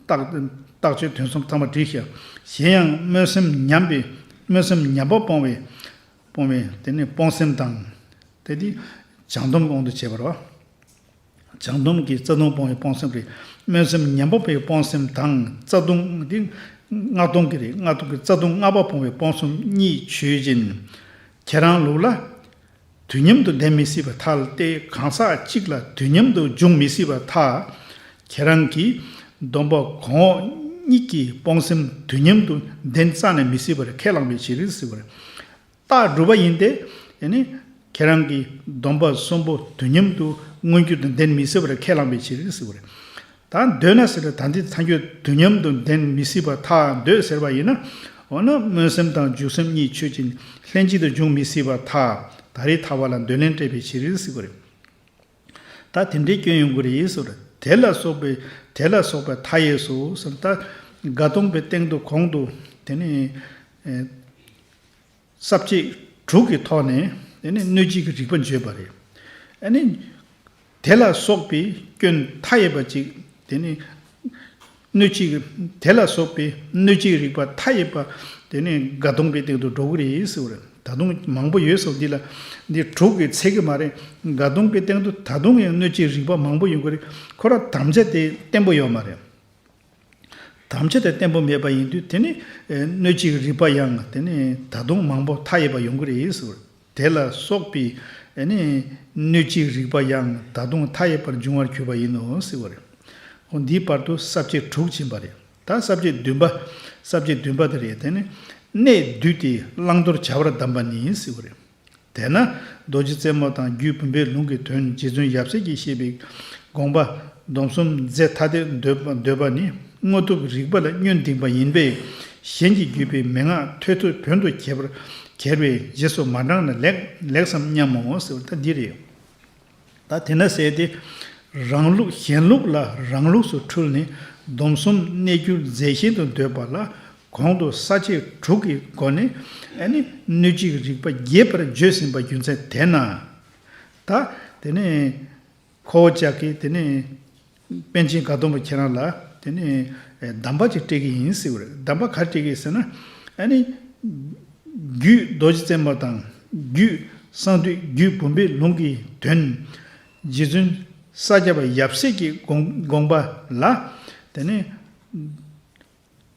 རྟགས་རྟགས་ཆོས་དོན་གསུམ་ཚང་མ་བྲིས་ཤག་གཞན་ཡང་སྨོན་སེམས་ཉམས་པའི་སྨོན་སེམས་ཉམས་པ་སྤོང་བའི་སྤོང་བའི་དེ་ནི་སྤོང་སེམས་དང་། དེ་དེ་བྱང་སྡོམ་དབང་དུ་བྱས་པ་རེད་བ། བྱང་སྡོམ་གྱི་རྩ་ལྟུང་སྤོང་བའི་སྤོང་སེམས་རེད། སྨོན་སེམས་ཉམས་པ་སྤོང་བའི་སྤོང་སེམས་དང་རྩ་ལྟུང་འདི་སྔགས་སྡོམ་གྱི་རེད། སྔགས་སྡོམ་གྱི་རྩ་ལྟུང་ལྔ་པ་སྤོང་བའི་སྤོང་སེམས་གཉིས་ཆོས་ཅན། ཁྱེད་རང་ལུགས་ལ་དུས་མཉམ་དུ་ལྡན་མི་སྲིད་པར་ཐལ་ཏེ། གང་ཟག་གཅིག་ལ་དུས་མཉམ་དུ་འབྱུང་མི་སྲིད་པར་ཐལ། ཁྱེད་རང་གིས་སྡོམ་པ་གོང་འོག་གཉིས་ཀྱི་སྤོང་སེམས་དུས་མཉམ་དུ་ལྡན་རྩ་ནས་མི་སྲིད་པར་ཁས་བླངས་པའི་ཕྱིར་ཟེར་བ་རེད། རྟགས་སྒྲུབ་པ་ཡིན་ཏེ། ཨེ་ནི། ཁྱེད་རང་གིས་སྡོམ་པ་གསུམ་པོ་དུས་མཉམ་དུ་མངོན་གྱུར་དུ་ལྡན་མི་སྲིད་པར་ཁས་བླངས་པའི་ཕྱིར་ཟེར་བ་རེད། ད་འདོད་ན་ཟེར་ན་ད་འདི་ཐལ་འགྱུར་དུས་མཉམ་དུ་ལྡན་མི་སྲིད་པར་ཐལ་འདོད་ཟེར་བ་ཡིན་ན། འོ་ན་སྨོན་སེམས་དང་འཇུག་སེམས་གཉིས་ཆོས་ཅན། ལྷན་ཅིག་ཏུ་འབྱུང་མི་སྲིད་པར་ཐལ། ད་རེས་ཐལ་བ་ལ་འདོད་ལན་སྤྲད་པའི་ཕྱིར་ཟེར་བ་རེད། ད་དེ་འདྲའི་སྐྱོན་ཡོང་གི་རེད་ཟེར་བ་རེད། དེ་ལ་སོགས་པའི་དེ་ལ་སོགས་པའི་མཐའ་ཡས་སོ་ཟེར་ན། ད་དགའ་སྡང་པའི་སྟེང་དུ་གོང་དུ་དེ་ནི། ཨེ། ས་བཅད་དྲུག་གི་ཐོག་ནས་དེ་ནི་གནོད་བྱེད་ཀྱི་རིགས་པ་བརྗོད་པ་རེད། ཨ་ནི། དེ་ལ་སོགས་པའི་སྐྱོན་མཐའ་ཡས་པ་ཅིག་དེ་ནི། གནོད་བྱེད་ཀྱི་དེ་ལ་སོགས་པའི་གནོད་བྱེད་ཀྱི་རིགས་པ་མཐའ་ཡས་པ་དེ་ནི་དགའ་སྡང་པའི་སྟེང་དུ་འགྲོ་གི་རེད་ཟེར་བ་རེད། ད་དུང་མང་པོ་ཡོད་ཟེར་འདི་ལ། འདི་དྲུག་གིས་ཚད་ཀྱི་མ་རེད། དགའ་སྡང་པའི་སྟེང་དུ་ད་དུང་ཡང་གནོད་བྱེད་ཀྱི་རིགས་པ་མང་པོ་ཡོང་གི་རེད། ཁོ་རང་དམ་བཅའ་དེ་བརྟན་པོ་ཡོད་མ་རེད། དམ་བཅའ་དེ་བརྟན་པོ་མེད་པ་ཡིན་དུས་དེ་ནི་གནོད་བྱེད་ཀྱི་རིགས་པ་ཡང་དེ་ནི་ད་དུང་མང་པོ་མཐའ་ཡས་པ་ཡོང་གི་རེད་ཟེར་བ་རེད། དེ་ལ་སོགས་པའི་ནི་གནོད་བྱེད་ཀྱི་རིགས་པ་ཡང་ད་དུང་མཐའ་ཡས་པར་འབྱུང་བར་གྱུར་པ་ཡིན་ནོ་ཟེར་བ་རེད། འོ་འདིའི་བར་དུ་ས་བཅད་དྲུག་ཕྱིན་པ་རེད། ད་ས་བཅད་བདུན་པ། ས་བཅད་བདུན་པ་དེ་རེད། དེ་ནི་གནད་བསྡུས་ཏེ་བླང་དོར་བྱ་བར་གདམས་པ་ནི་ཟེར་བ་རེད། དེས་ན་རྡོ་རྗེ་རྩེ་མོ་དང་རྒྱུད་བུམ་པའི་ལུང་གི་དོན་རྗེ་བཙུན་ཡབ་སྲས་ཀྱིས་བཤད་པའི་དགོངས་པ་སྡོམ་གསུམ་རྫས་ཐ་དད་འདོད་པ་འདོད་པ་ནི་དངོས་སྟོབས་རིགས་པ་ལ་བསྙོན་འདིང་པ་ཡིན་པས། གཞན་གྱི་བརྒྱུད་པའི་མན་ངག་ཐོས་ཐོས་བོན་དུ་གྱེར་པར་གྱེར་བས་རྗེས་སུ་མ་འབྲངས་ན་ལེགས་ལེགས་སམ་སྙམ་མོ་ཟེར་བ་ད་འདི་རེད། ད་དེ་ན་ཟེར་ཏེ། རང་ལུགས་གཞན་ལུགས་ལ་རང་ལུགས་སུ་འཁྲུལ་ནས་སྡོམ་གསུམ་གནས་འགྱུར་རྫས་གཞན་དུ་འདོད་པ་ལ་གོང་དུ་ས་བཅད་དྲུག་གི་སྒོ་ནས་ཨ་ནི་གནོད་བྱེད་ཀྱི་རིགས་པ་རྒྱས་པར་བརྗོད་ཟིན་པ་རྒྱུ་མཚན་དེས་ན། ད་དེ་ནས་ཁོ་བོ་ཅག་གིས་དེ་ནས་པཎ་ཆེན་དགའ་སྟོན་པ་ཁྱེད་རང་ལ་དེ་ནས་གདམས་པ་ཅིག་སྤྲད་ཀྱི་ཡིན་ཟེར་བ་རེད། གདམས་པ་ག་རེ་སྤྲད་ཀྱི་ཡིན་ཟེར་ན། ཨ་ནི། རྒྱུད་རྡོ་རྗེ་རྩེ་མོ་དང་རྒྱུད་གསང་འདུས་རྒྱུད་བུམ་པའི་ལུང་གི་དོན། རྗེ་བཙུན་ས་སྐྱ་པ་ཡབ་སྲས་ཀྱི་དགོངས་དགོངས་པ་ལ། དེ་ནས་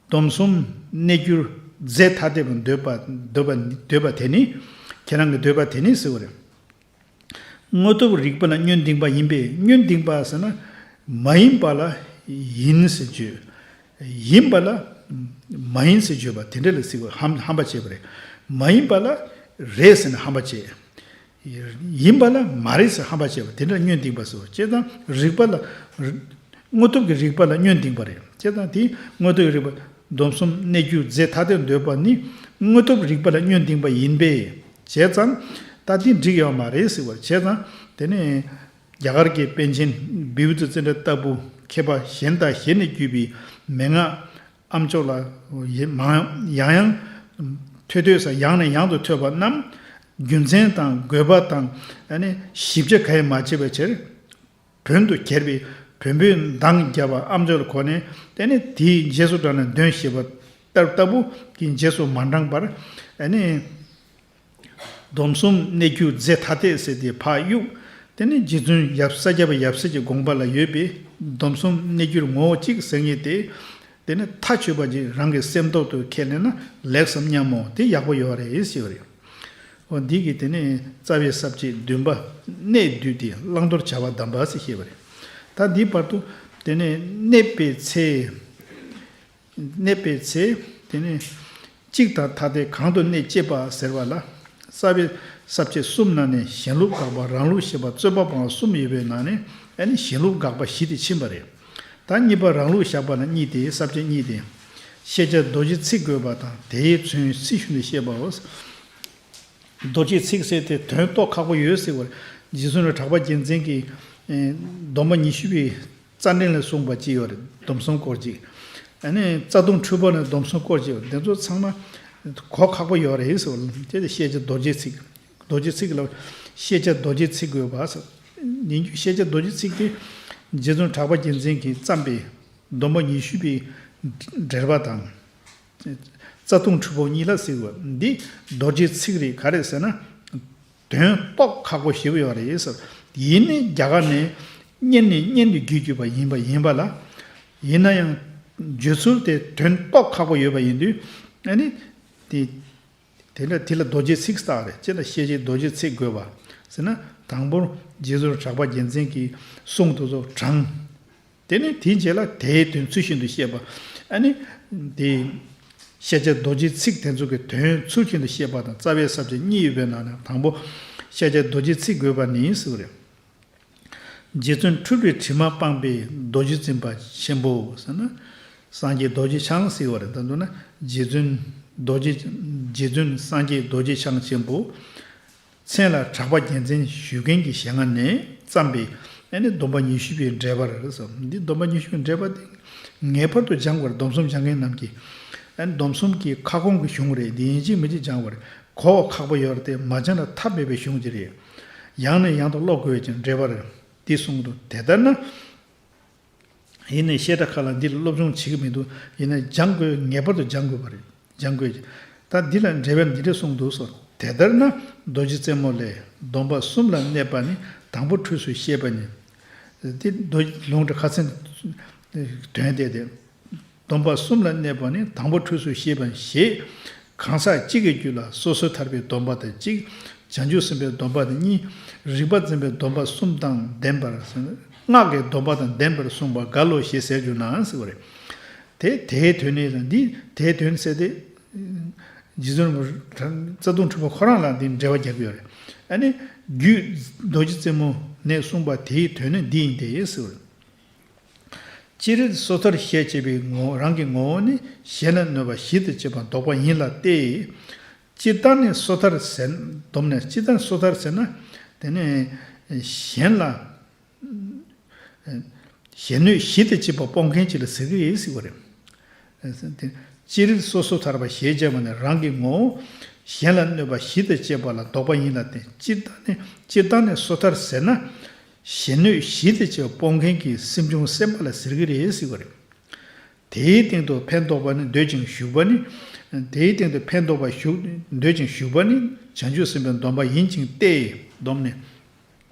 སྡོམ་གསུམ་གནས་འགྱུར་རྫས་ཐ་དད་པ་འདོད་པ་འདོད་པ་འདོད་པ་དེ་ནི། ཁྱེད་རང་གི་འདོད་པ་དེ་ནི་ཟེར་བ་རེད། དངོས་སྟོབས་རིགས་པ་ལ་བསྙོན་འདིང་པ་ཡིན་པས། བསྙོན་འདིང་པ་ཟེར་ན། མ་ཡིན་པ་ལ་ཡིན་ཟེར་བརྗོད། ཡིན་པ་ལ་མ་ཡིན་ཟེར་བརྗོད་པ་དེ་འདྲ་ལ་ཟེར་བ་ཧམ་ཧམ་པ་བྱས་པ་རེད། མ་ཡིན་པ་ལ་རེད་ཟེར་ན་ཧམ་པ་བྱས། ཡིན་པ་ལ་མ་རེད་ཟེར་ཧམ་པ་བྱས་པ་དེ་འདྲ་བསྙོན་འདིང་པ་ཟེར་བ་བྱས་ཙང་རིགས་པ་ལ། དངོས་སྟོབས་ཀྱི་རིགས་པ་ལ་བསྙོན་འདིང་པ་རེད། བྱས་ཙང་དེ་དངོས་སྟོབས་ཀྱི་རིགས་པ། སྡོམ་གསུམ་གནས་འགྱུར་རྫས་ཐ་དད་འདོད་པ་ནི་དངོས་སྟོབས་རིགས་པ་ལ་བསྙོན་འདིང་པ་ཡིན་པས། བྱས་ཙང་། ད་འདི་འགྲིག་ཡོད་མ་རེད་ཟེར་བ་བྱས་ཙང་། དེ་ནས་རྒྱ་གར་གྱི་པཎ་ཆེན་བི་བི་ཏུ་ཙནྡྲ་ལྟ་བུ་མཁས་པ་གཞན་དང་གཞན་ནས་བརྒྱུད་པའི་མན་ངག་ཨ་མཆོག་ལ་ཡེ་མ་ཡང་ཡང་ཐོས་ཐོས་ས་ཡང་ནས་ཡང་དུ་ཐོས་པ་རྣམས་རྒྱུ་མཚན་དང་དགོས་པ་དང་ཨ་ནི་ཞིབ་ཆ་གང་ཡང་མ་བྱས་པའི་ཕྱིར། བོན་དུ་གྱེར་བའི་བོན་པོའི་གདངས་བརྒྱབ་པ་ཨ་མཆོག་ལ་གོ་ནས། དེ་ནས་དེའི་རྗེས་སུ་འབྲངས་ནས་འདོན་ཞེས་པ་ལྟར་ལྟ་བུ་གི་རྗེས་སུ་མ་འབྲངས་པར། ཨ་ནི། སྡོམ་གསུམ་གནས་འགྱུར་རྫས་ཐ་དད་ཟེར་ཏེ་ཕར་གཡུག་དེ་ནས་རྗེ་བཙུན་ཡབ་ས་སྐྱ་པ་ཡབ་སྲས་ཀྱི་དགོངས་པ་ལ་ཡོད་པའི་སྡོམ་གསུམ་གནས་འགྱུར་ངོ་བོ་གཅིག་ཟེར་མཁན་དེ། དེ་ནས་མཐའ་ཆོད་པ་ཅིག་རང་གི་སེམས་ཐོག་ཏུ་ཁས་ལེན་ན་ལེགས་སམ་སྙམ་མོ། དེ་ཡག་པོ་ཡོད་རེད་ཟེར་བ་རེད། འོ་འདི་གིས་དེ་ནས་རྩ་བའི་ས་བཅད་བདུན་པ་གནད་བསྡུས་ཏེ་བླང་དོར་བྱ་བ་གདམས་པ་ཟེར་བཤད་པ་རེད། ད་འདིའི་བར་དུ་དེ་ནས་གནས་པའི་ཚེ། གནས་པའི་ཚེ། དེ་ནས་གཅིག་དང་ཐ་དད་གང་དུ་གནས་ཅེས་པ་ཟེར་བ་ལ། རྩ་བའི་ ས་བཅད་གསུམ་ནང་ནས་གཞན་ལུགས་དགག་པ། རང་ལུགས་བཤད་པ། རྩོད་པ་སྤང་བ་གསུམ་ཡོད་པའི་ནང་ནས་ཨ་ནི་གཞན་ལུགས་དགག་པ་བཞི་དེ་ཕྱིན་པ་རེད། ད་གཉིས་པ་རང་ལུགས་བཞག་པ་ལ་གཉིས་ཏེ། ས་བཅད་གཉིས་ཏེ། ཤེས་བྱ་རྡོ་རྗེ་ཚིག་དགོས་པ་དང་། དེའི་ཚུལ་ཚིག་བཞིན་དུ་བཤད་པའོ། རྡོ་རྗེ་ཚིག་ཟེར་དེ་དོན་རྟོགས་ཁག་པོ་ཡོད་ཟེར་བ་རེད། རྗེ་བཙུན་གྲགས་པ་རྒྱལ་མཚན་གྱིས་ཨེ་སྡོམ་པ་ཉི་ཤུ་པའི་རྩ་འགྲེལ་ལ་གསུངས་པ་ཅིག་ཡོད་རེད། སྡོམ་གསུམ་སྐོར་ཅིག་ཨ་ནི་རྩ་ལྟུང་འཁྲུལ་པ་ནས་སྡོམ་གསུམ་སྐོར་ཅིག་ཡོད་རེད། དེ་ཚོ་ཚང་མ་གོ་ཁག་པོ་ཡོད་རེད་ཟེར་བ་རེད། དེ་དེ་ཤེས་བྱ་རྡོ་རྗེ་ཚིག་རྡོ་རྗེ་ཚིག་ལ་ཤེས་བྱ་རྡོ་རྗེ་ཚིག་དགོས་པ་ཟེར། ཡིན་རྒྱུ་ཤེས་བྱ་རྡོ་རྗེ་ཚིག་དེ་རྗེ་བཙུན་གྲགས་པ་རྒྱལ་མཚན་གྱིས་བརྩམས་པའི་སྡོམ་པ་ཉི་ཤུ་པའི་འགྲེལ་པ་དང་། རྩ་ལྟུང་འཁྲུལ་པ་གཉིས་ལ་ཟེར་བ་འདི་རྡོ་རྗེ་ཚིག་རེད། ག་རེ་ཟེར་ན། དོན་རྟོགས་ཁག་པོ་ཞེ་པོ་ཡོད་རེད་ཟེར། ཡིན་ནའི་རྒྱ་གར་ནས་སྙན་ནས་སྙན་དུ་བརྒྱུད་བརྒྱུད་པ་ཡིན་པ་ཡིན་པ་ལ། ཡིན་ན་ཡང་བརྗོད་ཚུལ་དེ་དོན་རྟོགས་ཁག་པོ་ཡོད་པ་ཡིན་དུས་ཨ་ནི། དེ་དེ་ལ་དེ་ལ་རྡོ་རྗེ་ཚིག་བཏགས་རེད། ཅེས་ལ་ཤེས་བྱའི་རྡོ་རྗེ་ཚིག་དགོས་པ་ཟེར་ན། དང་པོར་རྗེ་བཙུན་གྲགས་པ་རྒྱལ་མཚན་གྱིས་གསུངས་དུ་ཚོ་དྲངས། དེ་ནས་དེའི་རྗེས་ལ་དེའི་དོན་ཚུལ་བཞིན་དུ་བཤད་པ། ཨ་ནི། དེ། ཤེས་བྱ་རྡོ་རྗེ་ཚིག་དེ་ཚོ་གི་དོན་ཚུལ་བཞིན་དུ་བཤད་པ་དང་རྩ་བའི་ས་བཅད་གཉིས་ཡོད་པའི་ནང་ནས་དང་པོ། ཤེས་བྱ་རྡོ་རྗེ་ཚིག་དགོས་པ་ནི་ཟེར་བ་རེད། རྗེ་བཙུན་འཁྲུལ་པའི་དྲི་མ་སྤངས་པའི་རྡོ་རྗེ་འཛིན་པ་ཆེན་པོ་ཟེར་ན། སངས་རྒྱས་རྡོ་རྗེ་འཆང་ཟེར་བ་རེད། ད་དུང་ན་རྗེ་བཙུན་རྡོ་རྗེ། རྗེ་བཙུན་སངས་རྒྱས་རྡོ་རྗེ་འཆང་ཆེན་པོ། མཚན་ལ་གྲགས་པ་རྒྱལ་མཚན་ཞུ་མཁན་གྱི་ཞལ་སྔ་ནས་བརྩམས་པའི་ཨ་ནི་སྡོམ་པ་ཉི་ཤུ་པའི་འགྲེལ་པ་རེད་ཟེར། འདི་སྡོམ་པ་ཉི་ཤུ་པའི་འགྲེལ་པ་འདི་ངེས་པར་དུ་སྦྱང་དགོས་རེད། སྡོམ་གསུམ་སྦྱང་མཁན་རྣམས་ཀྱིས། ཨ་ནི་སྡོམ་གསུམ་གྱི་ཁ་སྐོང་གི་གཞུང་རེད། འདི་ཡིན་གཅིག་མིན་གཅིག་སྦྱང་དགོས་རེད། གོ་བ་ཁག་པོ་ཡོད་རེད་དེ། མ་སྦྱངས་ན་ཐབས་མེད་པའི་གཞུང་ཅིག་རེད། ཡང་ནས་ཡང་དུ་ཀློག་དགོས་ཀྱི་འགྲེལ་པ་རེད། འདི་གསུངས་འདུག་དེ་ལྟར་ན། ཡིན་ནའི་བཤད་གྲྭ་ཁག་ལ་འདི་ལ་སློབ་སྦྱོང་བྱེད་ཀྱི་མི་འདུག་ཡིན་ན་སྦྱང་དགོས། ངེས་པར་དུ་སྦྱང་དགོས་པ་རེད། སྦྱང་དགོས་ཀྱི། ད་འདི་ལ་འགྲེལ་པ་འདི་འདྲ་གསུངས་འདུག་ཟེར། དེ་ལྟར་ན་རྡོ་རྗེ་རྩེ་མོ་ལས། སྡོམ་པ་གསུམ་ལ་གནས་པ་ནི། དང་པོ་འཁྲུལ་སོ་ཤེས་པ་ཉིད། འདི་རྡོ་རྗེ་ལུང་འདྲ་ཁ་ཚན་དོན་དེ་དེ། སྡོམ་པ་གསུམ་ལ་གནས་པ་ནི། དང་པོ་འཁྲུལ་སོ་ཤེས་པ་ཞེས། གང་ཟག་གཅིག་གི་རྒྱུད་ལ་སོ་སོར་ཐར་པའི་སྡོམ་པ་དང་གཅིག་བྱང་ཆུབ་སེམས་དཔའི་སྡོམ་པ་དང་གཉིས། རིག་པ་འཛིན་པའི་སྡོམ་པ་གསུམ་དང་ལྡན་པར། སྔགས་ཀྱི་སྡོམ་པ་དང་ལྡན་པར་གསུངས་པ་འགའ་ལོ་ཞེས་ཟེར་གྱུར་ན་ཟེར་བ་རེད། དེ་དེའི་དོན་ནི་ལ་འདི་དེའི་དོན་ཟེར་ཏེ། རྗེ་བཙུན་རྩ་ལྟུང་འཁྲུལ་པ་ཁོ་རང་ལ་འདི་འགྲེལ་པ་རྒྱག་གི་ཡོད་རེད། ཨ་ནི། རྒྱུད་རྡོ་རྗེ་རྩེ་མོ་ནས་གསུངས་པ་དེའི་དོན་ནི་འདི་ཡིན་ཏེ་ཟེར་བ་རེད། སྤྱིར་སོ་ཐར་ཞེས་བྱ་བའི་ངོ་བོ། རང་གི་ངོ་བོ་ནི་གཞན་ལ་གནོད་པ་བཞི་དང་བཅས་པ་བཟློག་པ་ཡིན་ལ་སྟེ། སྤྱིར་བཏང་ནི་སོ་ཐར་ཟེར། སྡོམ་ནས་སྤྱིར་བཏང་སོ་ཐར་ཟེར་ན། དེ་ནི་གཞན་ལ་གཞན་གནོད་བཞི་དང་བཅས་པ་སྤོང་མཁན་ཅིག་ལ་ཟེར་གྱི་ཡིན་ཟེར་བ་རེད། སྤྱིར་སོ་སོ་ཐར་པ་ཞེས་བྱ་བ་ནི་རང་གི་ངོ་བོ་གཞན་ལ་གནོད་པ་བཞི་དང་བཅས་པ་ལ་བཟློག་པ་ཡིན་ལ་སྟེ། སྤྱིར་བཏང་ནི་སྤྱིར་བཏང་ནི་སོ་ཐར་ཟེར་ན། གཞན་གནོད་བཞི་དང་བཅས་པ་སྤོང་མཁན་གྱི་སེམས་བྱུང་སེམས་དཔའ་ལ་ཟེར་གྱི་རེད་ཟེར་བ་རེད། དེའི་སྟེང་དུ་ཕན་འདོགས་པ་ནི་འདོད་ཅིང་ཞུགས་པ་ནི། དེའི་སྟེང་དུ་ཕན་འདོགས་པ་ཞུགས་འདོད་ཅིང་ཞུགས་པ་ནི་བྱང་ཆུབ་སེམས་དཔའི་སྡོམ་པ་ཡིན་ཅིང་སྟེ། སྡོམ་ནི།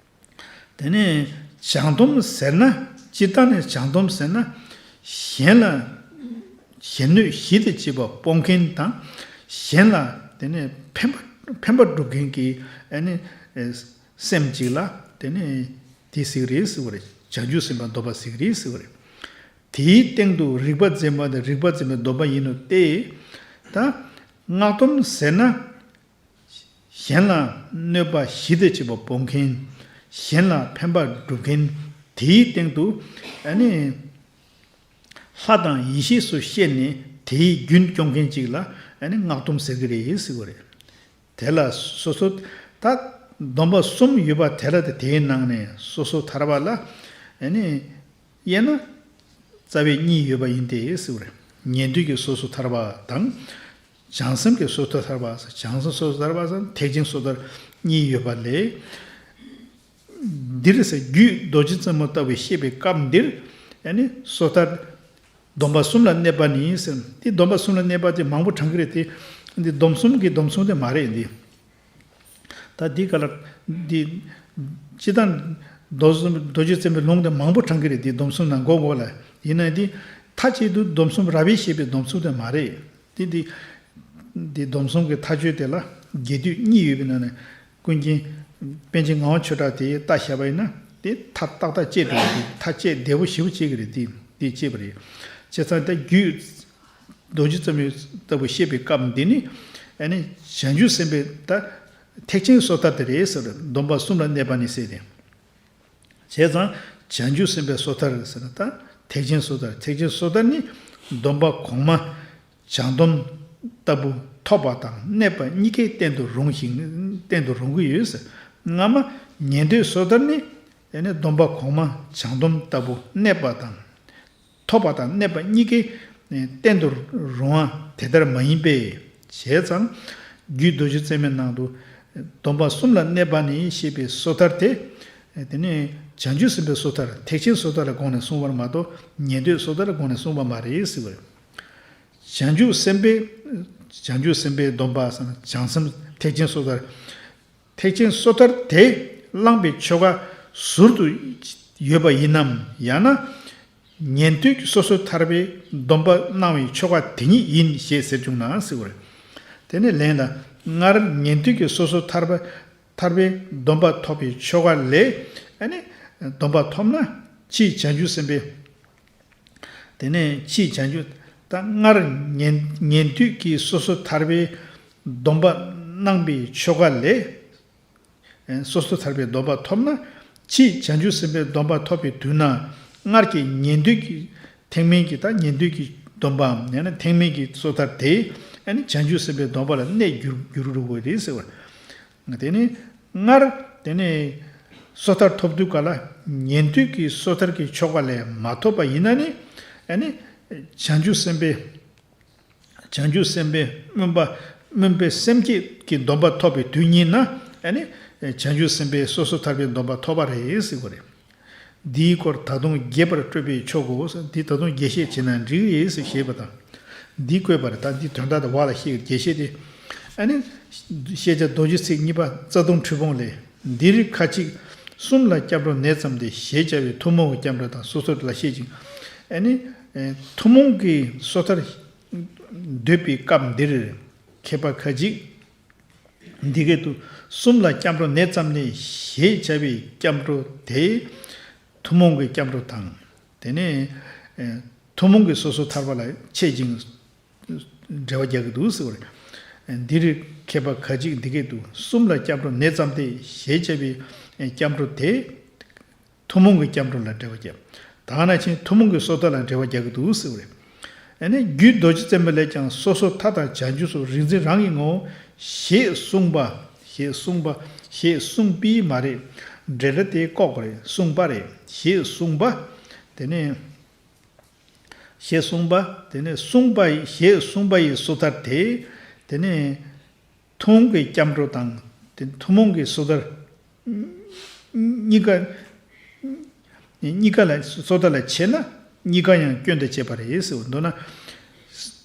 དེ་ནས་བྱང་སྡོམ་ཟེར་ན། སྤྱིར་བཏང་ནས་བྱང་སྡོམ་ཟེར་ན། གཞན་ལ་གཞན་གནོད་བཞི་དང་བཅས་པ་སྤོང་མཁན་དང་། གཞན་ལ་དེ་ནས་ཕན་པ་ཕན་པ་སྒྲུབ་མཁན་གྱི་ཨ་ནི་སེམས་གཅིག་ལ་དེ་ནས་དེ་ཟེར་གྱི་རེད་ཟེར་བ་རེད། བྱང་ཆུབ་སེམས་དཔའི་སྡོམ་པ་ཟེར་གྱི་རེད་ཟེར་བ་རེད། དེའི་སྟེང་དུ་རིག་པ་འཛིན་པ་དང་རིག་པ་འཛིན་པའི་སྡོམ་པ་ཡིན་ནོ་སྟེ། ད་སྔགས་སྡོམ་ཟེར་ན། གཞན་ལ་གནོད་པ་བཞི་དང་བཅས་པ་སྤོང་མཁན། གཞན་ལ་ཕན་པ་སྒྲུབ་མཁན། དེའི་སྟེང་དུ་ཨ་ནི་ལྷ་དང་ཡེ་ཤེས་སུ་ཤེས་ནས་དེའི་རྒྱུན་སྐྱོང་མཁན་ཅིག་ལ་ཨ་ནི་སྔགས་སྡོམ་ཟེར་གྱི་རེད་ཟེར་བ་རེད། དེ་ལ་སོ་སོ་ད་སྡོམ་པ་གསུམ་ཡོད་པ་དེ་ལ་དེ་དེའི་ནང་ནས་སོ་སོ་ཐར་པ་ལ་ཨ་ནི། དབྱེ་ན། རྩ་བའི་གཉིས་ཡོད་པ་ཡིན་ཏེ་ཟེར་བ་རེད། ཉན་ཐོས་ཀྱི་སོ་སོ་ཐར་པ་དང་། བྱང་སེམས་ཀྱི་སོ་སོ་ཐར་པ། བྱང་སེམས་སོ་སོ་ཐར་པ་དང་ཐེག་ཆེན་སོ་སོ་ཐར་གཉིས་ཡོད་པ་ལས། འདིར་ཟེར་རྒྱུད་རྡོ་རྗེ་རྩེ་མོ་ལྟ་བུ་བཤད་པའི་སྐབས་འདིར། ཨ་ནི་སོ་ཐར་སྡོམ་པ་གསུམ་ལ་གནས་པ་ནི་ཟེར། འདི་སྡོམ་པ་གསུམ་ལ་གནས་པ་དེ་མང་པོ་དྲངས་ཀྱི་རེད་དེ། འདི་སྡོམ་གསུམ་གྱི་སྡོམ་གསུམ་དེ་མ་རེད་འདི། ད་འདི་ག་ལ། འདི། སྤྱིར་བཏང་། རྡོ་གསུམ་རྡོ་རྗེ་རྩེ་མོའི་ལུང་དེ་མང་པོ་དྲངས་ཀྱི་རེད་དེ། སྡོམ་གསུམ་ནང་མགོ་མགོ་ལ། ཡིན་ན་འདི། མཐའ་གཅིག་ཏུ་སྡོམ་གསུམ་ར་བས་བཤད་པའི་སྡོམ་གསུམ་དེ་མ་རེད། འདི་འདི། འདི་སྡོམ་གསུམ་གྱི་མཐའ་དཔྱོད་དེ་ལ་རྒྱས་བསྡུས་གཉིས་ཡོད་པའི་ནང་ནས། ཀུན་མཁྱེན། པཎ་ཆེན་ངག་དབང་ཆོས་གྲགས་དེ་ལྟ་བཞག་པ་ཡིན་ན། དེ་མཐའ་ཏག་ཏག་བཅད་འགྲོ་གི་རེད། མཐའ་དཔྱད་བདེ་པོ་ཞེ་པོ་བཅད་ཀྱི་རེད་དེ། དེ་བཅད་པ་རེད། བྱས་ཙང་ད་རྒྱུད། རྡོ་རྗེ་རྩེ་མོ་ལྟ་བུ་བཤད་པའི་སྐབས་འདི་ནི། ཨ་ནི་བྱང་ཆུབ་སེམས་དཔའི་ད་ ཐེག་ཆེན་སོ་ཐར་དེ་རེད་ཟེར། སྡོམ་པ་གསུམ་ལ་གནས་པ་ནི་ཟེར་ཏེ། བྱས་ཙང་བྱང་ཆུབ་སེམས་དཔའི་སོ་ཐར་ཟེར་ན་ད་ཐེག་ཆེན་སོ་ཐར། ཐེག་ཆེན་སོ་ཐར་ནི་སྡོམ་པ་གོང་མ་བྱང་སྡོམ་ལྟ་བུ་ཐོབ་པ་དང་གནས་པ་གཉིས་ཀའི་རྟེན་དུ་རུང་ཞིང་རྟེན་དུ་རུང་གི་ཡོད་ཟེར། སྔ་མ་ཉན་ཐོས་སོ་ཐར་ནི་ཡང་ནི་སྡོམ་པ་གོང་མ་བྱང་སྡོམ་ལྟ་བུ་གནས་པ་དང་། ཐོབ་པ་དང་གནས་པ་གཉིས་ཀའི་རྟེན་དུ་རུང་བ་དེ་ལྟར་མ་ཡིན་པས། བྱས་ཙང་རྒྱུད་རྡོ་རྗེ་རྩེ་མོའི་ནང་དུ་སྡོམ་པ་གསུམ་ལ་གནས་པ་ནི་ཞེས་པའི་སོ་ཐར་དེ། དེ་ནི་བྱང་ཆུབ་སེམས་དཔའི་སོ་ཐར། ཐེག་ཆེན་སོ་ཐར་ལ་དགོངས་ནས་གསུངས་པར་མ་གཏོགས་ཉན་ཐོས་སོ་ཐར་ལ་དགོངས་ནས་གསུངས་པ་མ་རེད་ཟེར་བ་རེད། བྱང་ཆུབ་སེམས་དཔའི། བྱང་ཆུབ་སེམས་དཔའི་སྡོམ་པ་ཟེར་ན་བྱང་སེམས་ཐེག་ཆེན་སོ་ཐར། ཐེག་ཆེན་སོ་ཐར་དེ་བླངས་པའི་ཆོ་ག་ཟུར་དུ་ཡོད་པ་ཡིན་ནམ། ཡང་ན་ཉན་ཐོས་ཀྱི་སོ་སོ་ཐར་པའི་སྡོམ་པ་གནང་བའི་ཆོ་ག་དེ་ཉིད་ཡིན་ཞེས་ཟེར་བྱུང་ན་ཟེར་བ་རེད། དེ་ནས་ལན་ལ། སྔར་ཉན་ཐོས་ཀྱི་སོ་སོ་ཐར་པ་ཐར་པའི་སྡོམ་པ་ཐོབ་པའི་ཆོ་ག་ལས། ཨ་ནི་སྡོམ་པ་ཐོབ་ན་ཕྱིས་བྱང་ཆུབ་སེམས་དཔའི། དེ་ནས་ཕྱིས་བྱང་ཆུབ། ད་སྔར་ཉན་ཉན་ཐོས་ཀྱིས་སོ་སོ་ཐར་པའི་སྡོམ་པ་གནང་པའི་ཆོ་ག་ལས། སོ་སོ་ཐར་པའི་སྡོམ་པ་ཐོབ་ན་ཕྱིས་བྱང་ཆུབ་སེམས་དཔའི་སྡོམ་པ་ཐོབ་པའི་དུས་ན་སྔར་གྱི་ཉན་ཐོས་ཀྱི་ཐེག་དམན་གྱི་ད་ཉན་ཐོས་ཀྱི་སྡོམ་པའམ་ཡང་ན་ཐེག་དམན་གྱི་སོ་ཐར་དེ་ཨ་ནི་བྱང་ཆུབ་སེམས་དཔའི་སྡོམ་པ་ལ་གནས་འགྱུར་འགྱུར་འགྲོ་དགོས་རེད་ཟེར་བ། དེ་ནི་སྔར་དེ་ནི་སོ་ཐར་ཐོབ་དུས་ག་ལ་ཉན་ཐོས་ཀྱི་སོ་ཐར་གྱི་ཆོ་ག་ལས་མ་ཐོབ་པ་ཡིན་ན་ནི་ཨ་ནི་བྱང་ཆུབ་སེམས་དཔའི། བྱང་ཆུབ་སེམས་དཔའི་སྨོན་པ་སྨོན་པའི་སེམས་བསྐྱེད་ཀྱི་སྡོམ་པ་ཐོབ་པའི་དུས་ཉིད་ན་ཨ་ནི་བྱང་ཆུབ་སེམས་དཔའི་སོ་སོ་ཐར་པའི་སྡོམ་པ་ཐོབ་པ་རེད་ཟེར་བ་རེད། འདིའི་སྐོར་ད་དུང་རྒྱས་པར་སྤྲོས་པས་ཆོག་གོ། འདི་ད་དུང་རྒྱས་བཤད་བྱས་ན་འགྲིག་རེད་ཟེར་ཞེས་པ་དང་། འདི་བཀོད་པར་ད་འདི་དོན་དག་དང་བ་ལ་ཤེས་རྒྱས་བཤད་དེ། ཨ་ནི་ཤེས་བྱ་རྡོ་རྗེ་ཚིག་གཉིས་པ་རྩ་ལྟུང་འཁྲུལ་སྤོང་ལས། འདིར་ཁ་ཅིག་གསུམ་ལ་སྐྱབས་འགྲོ་ནས་ཙམ་སྟེ་ཞེས་བྱ་བའི་ཐུན་མོང་གི་སྐྱབས་འགྲོ་དང་སོ་སོ་ལ་བཤད་ཅིང་། ཨ་ནི་ཐུན་མོང་གི་སོ་ཐར་འདོད་པའི་སྐབས་འདིར་མཁས་པ་ཁ་ཅིག་འདི་སྐད་དུ་གསུམ་ལ་སྐྱབས་འགྲོ་ནས་ཙམ་ནས་ཞེས་བྱ་བའི་སྐྱབས་འགྲོ་དེ་ཐུན་མོང་གི་སྐྱབས་འགྲོ་དང་། དེ་ནས་ཐུན་མོང་གི་སོ་སོ་ཐར་པ་ལ་འཆད་ཅིང་འགྲེལ་བ་རྒྱག་གི་འདུག་ཟེར་བ་རེད། འདིར་མཁས་པ་ཁ་ཅིག་འདི་སྐད་དུ་གསུམ་ལ་སྐྱབས་འགྲོ་ནས་ཙམ་སྟེ་ཞེས་བྱ་བའི་སྐྱབས་འགྲོ་དེ་ཐུན་མོང་གི་སྐྱབས་འགྲོ་ལ་འགྲེལ་བ་བརྒྱབ། ད་ནང་བཞིན་ཐུན་མོང་གི་སོ་ཐར་ལ་འགྲེལ་བ་རྒྱག་གི་འདུག་ཟེར་བ་རེད། ཨ་ནི་རྒྱུད་རྡོ་རྗེ་རྩེ་མོ་ལས་ཀྱང་སོ་སོ་མཐའ་དང་བྱང་ཆུབ་སོགས་རིག་འཛིན་རང་གི་ངོ་བོ་ཞེས་གསུངས་པ། ཞེས་གསུངས་པ། ཞེས་གསུངས་པས་མ་རེད། འབྲེལ་སྒྲ་དེ་ལྐོག་པ་རེད། གསུངས་པ་རེད། ཞེས་གསུངས་པ། དེ་ནས། ཞེས་གསུངས་པ། དེ་ནས་གསུངས་པ་ཡི་ཞེས་གསུངས་པ་ཡི་སོ་ཐར་དེ། དེ་ནས་ཐུན་མོང་གི་སྐྱབས་འགྲོ་དང་དེ་ཐུན་མོང་གི་སོ་ཐར་གཉིས་ཀ་གཉིས་ཀ་ལ་སོ་ཐར་ལ་བྱེད་ན་གཉིས་ཀ་ཡང་སྐྱོན་དང་བཅས་པ་རེད་ཟེར་བ་མདོར་ན།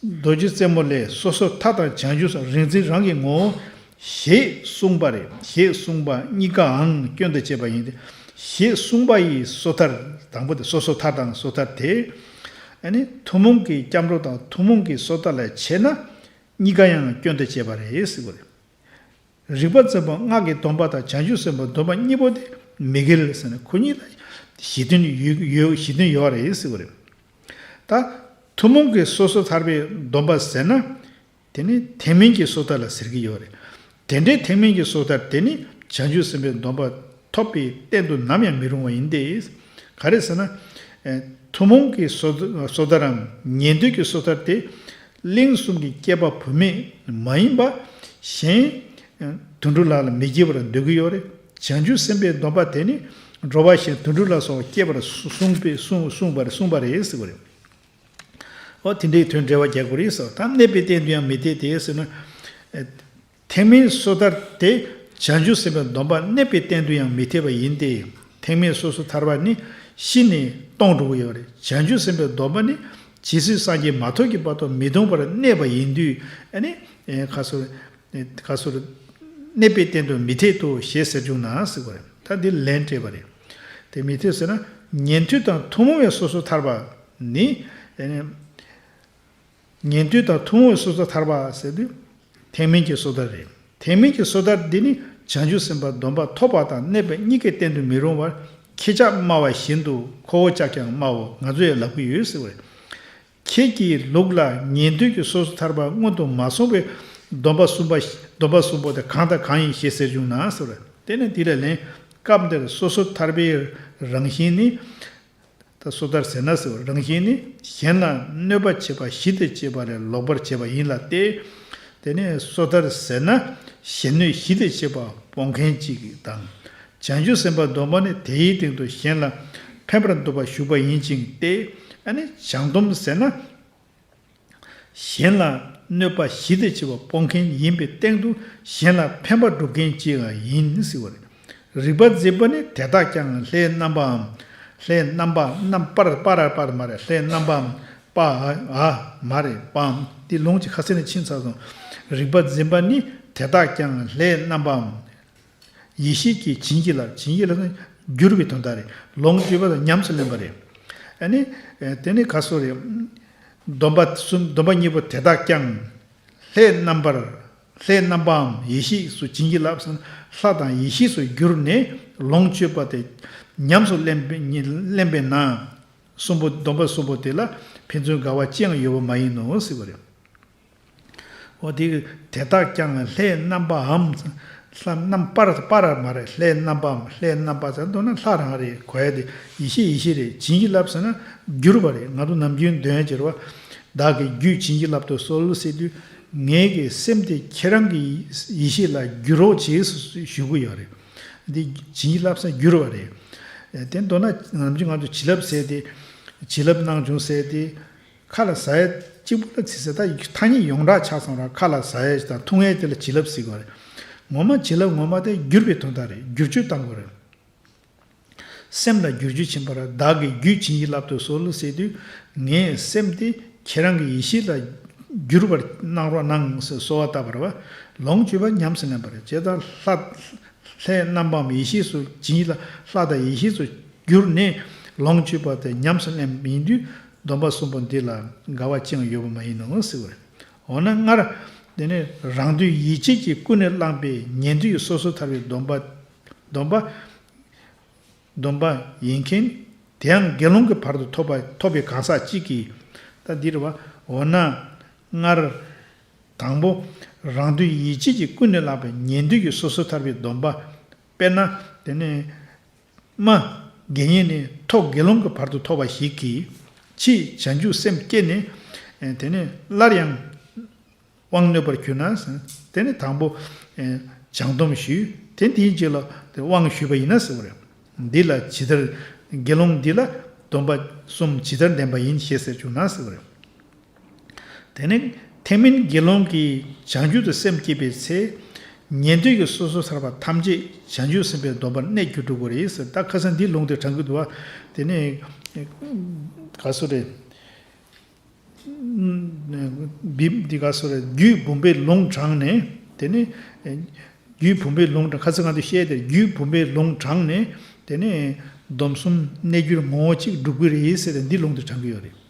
རྡོ་རྗེ་རྩེ་མོ་ལས་སོ་སོ་མཐའ་དང་བྱང་ཆུབ་སོགས་རིག་འཛིན་རང་གི་ངོ་བོ་ཞེས་གསུངས་པ་རེད། ཞེས་གསུངས་པ་གཉིས་ཀའང་སྐྱོན་དང་བཅས་པ་ཡིན་ཏེ། ཞེས་གསུངས་པ་ཡི་སོ་ཐར་དང་པོ་དེ་སོ་སོ་མཐའ་དང་སོ་ཐར་དེ། ཨ་ནི་ཐུན་མོང་གི་སྐྱབས་འགྲོ་དང་ཐུན་མོང་གི་སོ་ཐར་ལ་བྱེད་ན་གཉིས་ཀ་ཡང་སྐྱོན་དང་བཅས་པ་རེད་ཟེར་བ་རེད། རིག་པ་འཛིན་པ་སྔགས་ཀྱི་སྡོམ་པ་དང་བྱང་ཆུབ་སེམས་དཔའི་སྡོམ་པ་གཉིས་པོ་དེ་མི་འགལ་ཟེར་ནས་ཁོ་གཉིས་ལ་གཞི་མཐུན་ཡོད་ཡོད་གཞི་མཐུན་ཡོད་རེད་ཟེར་བ་རེད། ད་ཐུན་མོང་གི་སོ་སོ་ཐར་པའི་སྡོམ་པ་ཟེར་ན། དེ་ནི་ཐེག་དམན་གྱི་སོ་ཐར་ལ་ཟེར་གྱི་ཡོད་རེད། དེ་འདྲའི་ཐེག་དམན་གྱི་སོ་ཐར་དེ་ནི་བྱང་ཆུབ་སེམས་དཔའི་སྡོམ་པ་ཐོབ་པའི་རྟེན་དུ་ནམ་ཡང་མི་རུང་བ་ཡིན་ཏེ། ག་རེ་ཟེར་ན། ཨེ། ཐུན་མོང་གི་སོ་སོ་ཐར་རམ་ཉན་ཐོས་ཀྱི་སོ་ཐར་དེ། གླིང་གསུམ་གྱི་སྐྱེས་པ་བུད་མེད་མ་ཡིན་པ། གཞན་དུད་འགྲོ་ལ་ལ་མི་སྐྱེ་བར་འདོད་ཀྱི་ཡོད་རེད། བྱང་ཆུབ་སེམས་དཔའི་སྡོམ་པ་དེ་ནི་འགྲོ་བ་གཞན་དུད་འགྲོ་ལ་སོགས་སྐྱེ་བར་གསུངས་པས་གསུངས་པ་རེད་གསུངས་པ་རེད་ཟེར་བ་རེད། འོ་དེ་འདྲའི་དོན་འགྲེལ་བ་རྒྱག་དགོས་རེད་ཟེར་བ་དང་གནས་པའི་རྟེན་དུ་ཡང་མི་འཐད་དེ་ཟེར་ན། ཐེག་དམན་སོ་ཐར་དེ་བྱང་ཆུབ་སེམས་དཔའི་སྡོམ་པ་གནས་པའི་རྟེན་དུ་ཡང་མི་འཐད་པ་ཡིན་ཏེ། ཐེག་དམན་སོ་སོ་ཐར་པ་ནི་ཤི་ནས་སྟོངས་འགྲོ་གི་ཡོད་རེད། བྱང་ཆུབ་སེམས་དཔའི་སྡོམ་པ་ནི་ཇི་སྲིད་སངས་རྒྱས་མ་ཐོབ་ཀྱི་བར་དུ་མི་སྟོང་པར་གནས་པ་ཡིན་དུས་ཨ་ནི་ཁ་སོ་ཁ་སོ་གནས་པའི་རྟེན་དུ་མི་འཐད་དོ་ཞེས་ཟེར་བྱུང་ན་ཟེར་བ་རེད། ད་འདི་ལན་སྤྲད་པ་རེད། དེ་མི་འཐད་ཟེར་ན་ཉན་ཐོས་དང་ཐུན་མོང་བའི་སོ་སོ་ཐར་པ་ནི། ཉན་ཐོས་དང་ཐུན་མོང་བའི་སོ་སོ་ཐར་པ་ཟེར་དུས། ཐེག་དམན་གྱི་སོ་ཐར་རེད། ཐེག་དམན་གྱི་སོ་ཐར་འདི་ནི་བྱང་ཆུབ་སེམས་དཔའི་སྡོམ་པ་ཐོབ་པ་དང་གནས་པ་གཉིས་ཀའི་རྟེན་དུ་མི་རུང་བར་ཁྱེད་ཅག་སྨྲ་བ་བཞིན་དུ་ཁོ་བོ་ཅག་ཀྱང་སྨྲའོ། ང་ཚོས་ལབ་ཀྱི་ཡོད་ཟེར་བ་རེད། ཁྱེད་ཀྱི་ལུགས་ལ་ཉན་ཐོས་ཀྱི་སོ་སོ་ཐར་པ་སྔོན་དུ་མ་སོང་བའི་ སྡོམ་པ་གསུམ་པ། སྡོམ་པ་གསུམ་པོ་དེ་གང་དང་གང་ཡིན་ཞེས་ཟེར་བྱུང་ན་ཟེར་བ། དེ་ནས་འདི་ལ་ལན། སྐབས་འདིར་སོ་སོར་ཐར་པའི་རང་བཞིན་ནི། ད་སོ་ཐར་ཟེར་ན་ཟེར་བ། རང་བཞིན་ནི་གཞན་ལ་གནོད་པ་བྱེད་པ་བཞི་དང་བཅས་པ་ལས་ལོག་པར་བྱེད་པ་ཡིན་ལ་སྟེ། དེ་ནས་སོ་ཐར་ཟེར་ན་གཞན་གནོད་བཞི་དང་བཅས་པ་སྤོང་མཁན་གཅིག་དང་། བྱང་ཆུབ་སེམས་དཔའི་སྡོམ་པ་ནི་དེའི་སྟེང་དུ་གཞན་ལ་ཕན་པར་འདོད་པ་ཞུགས་པ་ཡིན་ཅིང་སྟེ། ཨ་ནི་བྱང་སྡོམ་ཟེར་ན། གཞན་ལ་གནོད་པ་བཞི་དང་བཅས་པ་སྤོང་མཁན་ཡིན་པའི་སྟེང་དུ་གཞན་ལ་ཕན་པ་སྒྲུབ་མཁན་གཅིག་ཡང་ཡིན་ཟེར་བ་རེད། རིག་པ་འཛིན་པ་ནི་དེ་དག་ཀྱང་ལྷའི་རྣམ་པའམ། ལྷའི་རྣམ་པ་རྣམ་པར་པར་པར་མ་རེད། ལྷའི་རྣམ་པའམ། པ་ཨ་མ་རེད་པའམ། འདི་ལུང་གཅིག་ཁ་སེང་ནས་ཕྱིན་ཚར་སོང་། རིག་པ་འཛིན་པ་ནི་དེ་དག་ཀྱང་ལྷའི་རྣམ་པའམ། ཡེ་ཤེས་ཀྱིས་བྱིན་གྱིས་བརླབས། བྱིན་གྱིས་བརླབས་ན་བསྒྱུར་བའི་དོན་དག་རེད། ལོངས་སྤྱོད་པ་དང་ཉམས་སུ་ལེན་པ་རེད། ཨ་ནི། དེ་ནི་ག་སོ་རེད། སྡོམ་པ་གསུམ་སྡོམ་པ་གཉིས་པོ་དེ་དག་ཀྱང་། ལྷའི་རྣམ་པར། ལྷའི་རྣམ་པའམ་ཡེ་ཤེས་སུ་བྱིན་གྱིས་བརླབས་ཟེར་ན་ལྷ་དང་ཡེ་ཤེས་སུ་བསྒྱུར་ནས་ལོངས་སྤྱོད་པ་དེ་ཉམས་སུ་ལེན་པའི་ལེན་པས་ན། གསུམ་པོ་སྡོམ་པ་གསུམ་པོ་དེ་ལ་ཕན་ཚུན་འགལ་བ་ཅི་ཡང་ཡོད་པ་མ་ཡིན་ནོ་ཟེར་བ་རེད། འོ་དེ་དེ་དག་ཀྱང་ལྷའི་རྣམ་པའམ། ལྷ་རྣམ་པར་པར་མ་རེད། ལྷའི་རྣམ་པའམ། ལྷའི་རྣམ་པ་ཟེར་མདོར་ན་ལྷ་རང་རེད། གོ་ཡ་དེ་ཡེ་ཤེས་ཡེ་ཤེས་རེད། བྱིན་གྱིས་བརླབས་ཟེར་ན་བསྒྱུར་བ་རེད། ང་ཚོ་ནམ་རྒྱུན་འདོན་ཡ་ཅིག་རེད་བ། བདག་གི་རྒྱུད་བྱིན་གྱིས་བརླབ་ཏུ་གསོལ་ཟེར་དུས། ངེད་ཀྱི་སེམས་དེ་ཁྱེད་རང་གི་ཡེ་ཤེས་ལ་བསྒྱུར་རོགས་བྱེད་ཟེར་ཞུ་གི་ཡོད་རེད། འདི་བྱིན་གྱིས་བརླབས་ཟེར་བསྒྱུར་བ་རེད། དེ་མདོར་ན་ནམ་རྒྱུན་ང་ཚོ་བྱིན་རླབས་ཟེར་དེ། བྱིན་རླབས་གནང་བྱུང་ཟེར་དེ། ཁ་ལ་ཟ་ཡ་གཅིག་པུ་ལ་བྱིན་ཟེར། ད་ཐ་སྙད་ཡོངས་གྲགས་ཆགས་སོང་ར། ཁ་ལ་ཟ་ཡ་དང་འཐུང་ཡ་དེ་ལ་བྱིན་རླབས་ཟེར་དགོས་རེད། ངོ་མ་བྱིན་རླབས་ངོ་མ་དེ་བསྒྱུར་བའི་དོན་དག་རེད། བསྒྱུར་བཅོས་གཏང་དགོས་རེད། སེམས་ལ་བསྒྱུར་བཅོས་ཕྱིན་པ་ར། བདག་གི་རྒྱུད་བྱིན་གྱིས་བརླབ་ཏུ་གསོལ་ཟེར་དུས། ངའི་སེམས་དེ་ཁྱེད་རང་གི་ཡེ་ཤེས་ལ་བསྒྱུར་བར་གནང་རོགས་གནང་ཟེར་གསོལ་བ་བཏབ་པ་རེད་བ། ལོངས་སྤྱོད་པ་ཉམས་སུ་ལེན་པ་རེད། བྱས་ཙང་ལྷ། ལྷའི་རྣམ་པའམ་ཡེ་ཤེས་སུ་བྱིན་གྱིས་བརླབས། ལྷ་དང་ཡེ་ཤེས་སུ་བསྒྱུར་ནས་ལོངས་སྤྱོད་པ་དེ་ཉམས་སུ་ལེན་པ་ཡིན་དུས་སྡོམ་པ་གསུམ་པོ་འདི་ལ་འགལ་བ་ཅི་ཡང་ཡོད་པ་མ་ཡིན་ནོ་ཟེར་བ་རེད། འོ་ན་སྔར། དེ་ནས་རང་དོན་ཡིད་བྱེད་ཀྱིས་ཀུན་ནས་བསླངས་པའི་ཉན་ཐོས་ཀྱི་སོ་སོར་ཐར་པའི་སྡོམ་པ། སྡོམ་པ། སྡོམ་པ་ཡིན་མཁན། དེའང་དགེ་སློང་གི་བར་དུ་ཐོབ་པ་ཐོབ་པའི་གང་ཟག་གཅིག་གིས། ད་འདིར་བ། འོ་ན། སྔར། དང་པོ། རང་དོན་ཡིད་བྱེད་ཀྱིས་ཀུན་ནས་བསླངས་པའི་ཉན་ཐོས་ཀྱི་སོ་སོར་ཐར་པའི་སྡོམ་པ། དཔེར་ན། དེ་ནས། མ། དགེ་བསྙེན་ནས་མཐོ་དགེ་སློང་གི་བར་དུ་ཐོབ་པ་ཞིག་གིས། ཕྱིས་བྱང་ཆུབ་སེམས་བསྐྱེད་ནས། དེ་ནས་སླར་ཡང་། དབང་གནོད་པར་གྱུར་ན། དེ་ནི་དང་པོ། ཨེ། བྱང་སྡོམ་ཞུས། དེ་དེའི་རྗེས་ལ་དབང་ཞུས་པ་ཡིན་ན་ཟེར་བ་རེད། འདི་ལ་ཇི་ལྟར། དགེ་སློང་འདི་ལ་སྡོམ་པ་གསུམ་ཇི་ལྟར་ལྡན་པ་ཡིན་ཞེས་ཟེར་བྱུང་ན་ཟེར་བ་རེད། དེ་ནི་ཐེག་དམན་དགེ་སློང་གིས་བྱང་ཆུབ་ཏུ་སེམས་བསྐྱེད་པའི་ཚེ། ཉན་ཐོས་ཀྱི་སོ་སོར་ཐར་པ་ཐམས་ཅད་བྱང་ཆུབ་སེམས་དཔའི་སྡོམ་པར་གནས་གྱུར་འགྲོ་དགོས་རེད་ཟེར། ད་ཁ་སང་འདི་ལུང་དེ་དྲངས་ཀྱི་འདུག་བ། དེ་ནི། ག་སོ་རེད། བིབ་འདི་ག་སོ་རེད། རྒྱུད་བུམ་པའི་ལུང་དྲངས་ནས། དེ་ནི། རྒྱུད་བུམ་པའི་ལུང་དྲངས། ཁ་སང་ང་ཚོས་བཤད་དེ་རྒྱུད་བུམ་པའི་ལུང་དྲངས་ནས། དེ་ནི། སྡོམ་གསུམ་གནས་གྱུར་ངོ་བོ་གཅིག་སྒྲུབ་ཀྱི་རེད་ཟེར་ཏེ་འདི་ལུང་དུ་དྲངས་ཀྱི་ཡོད་རེད།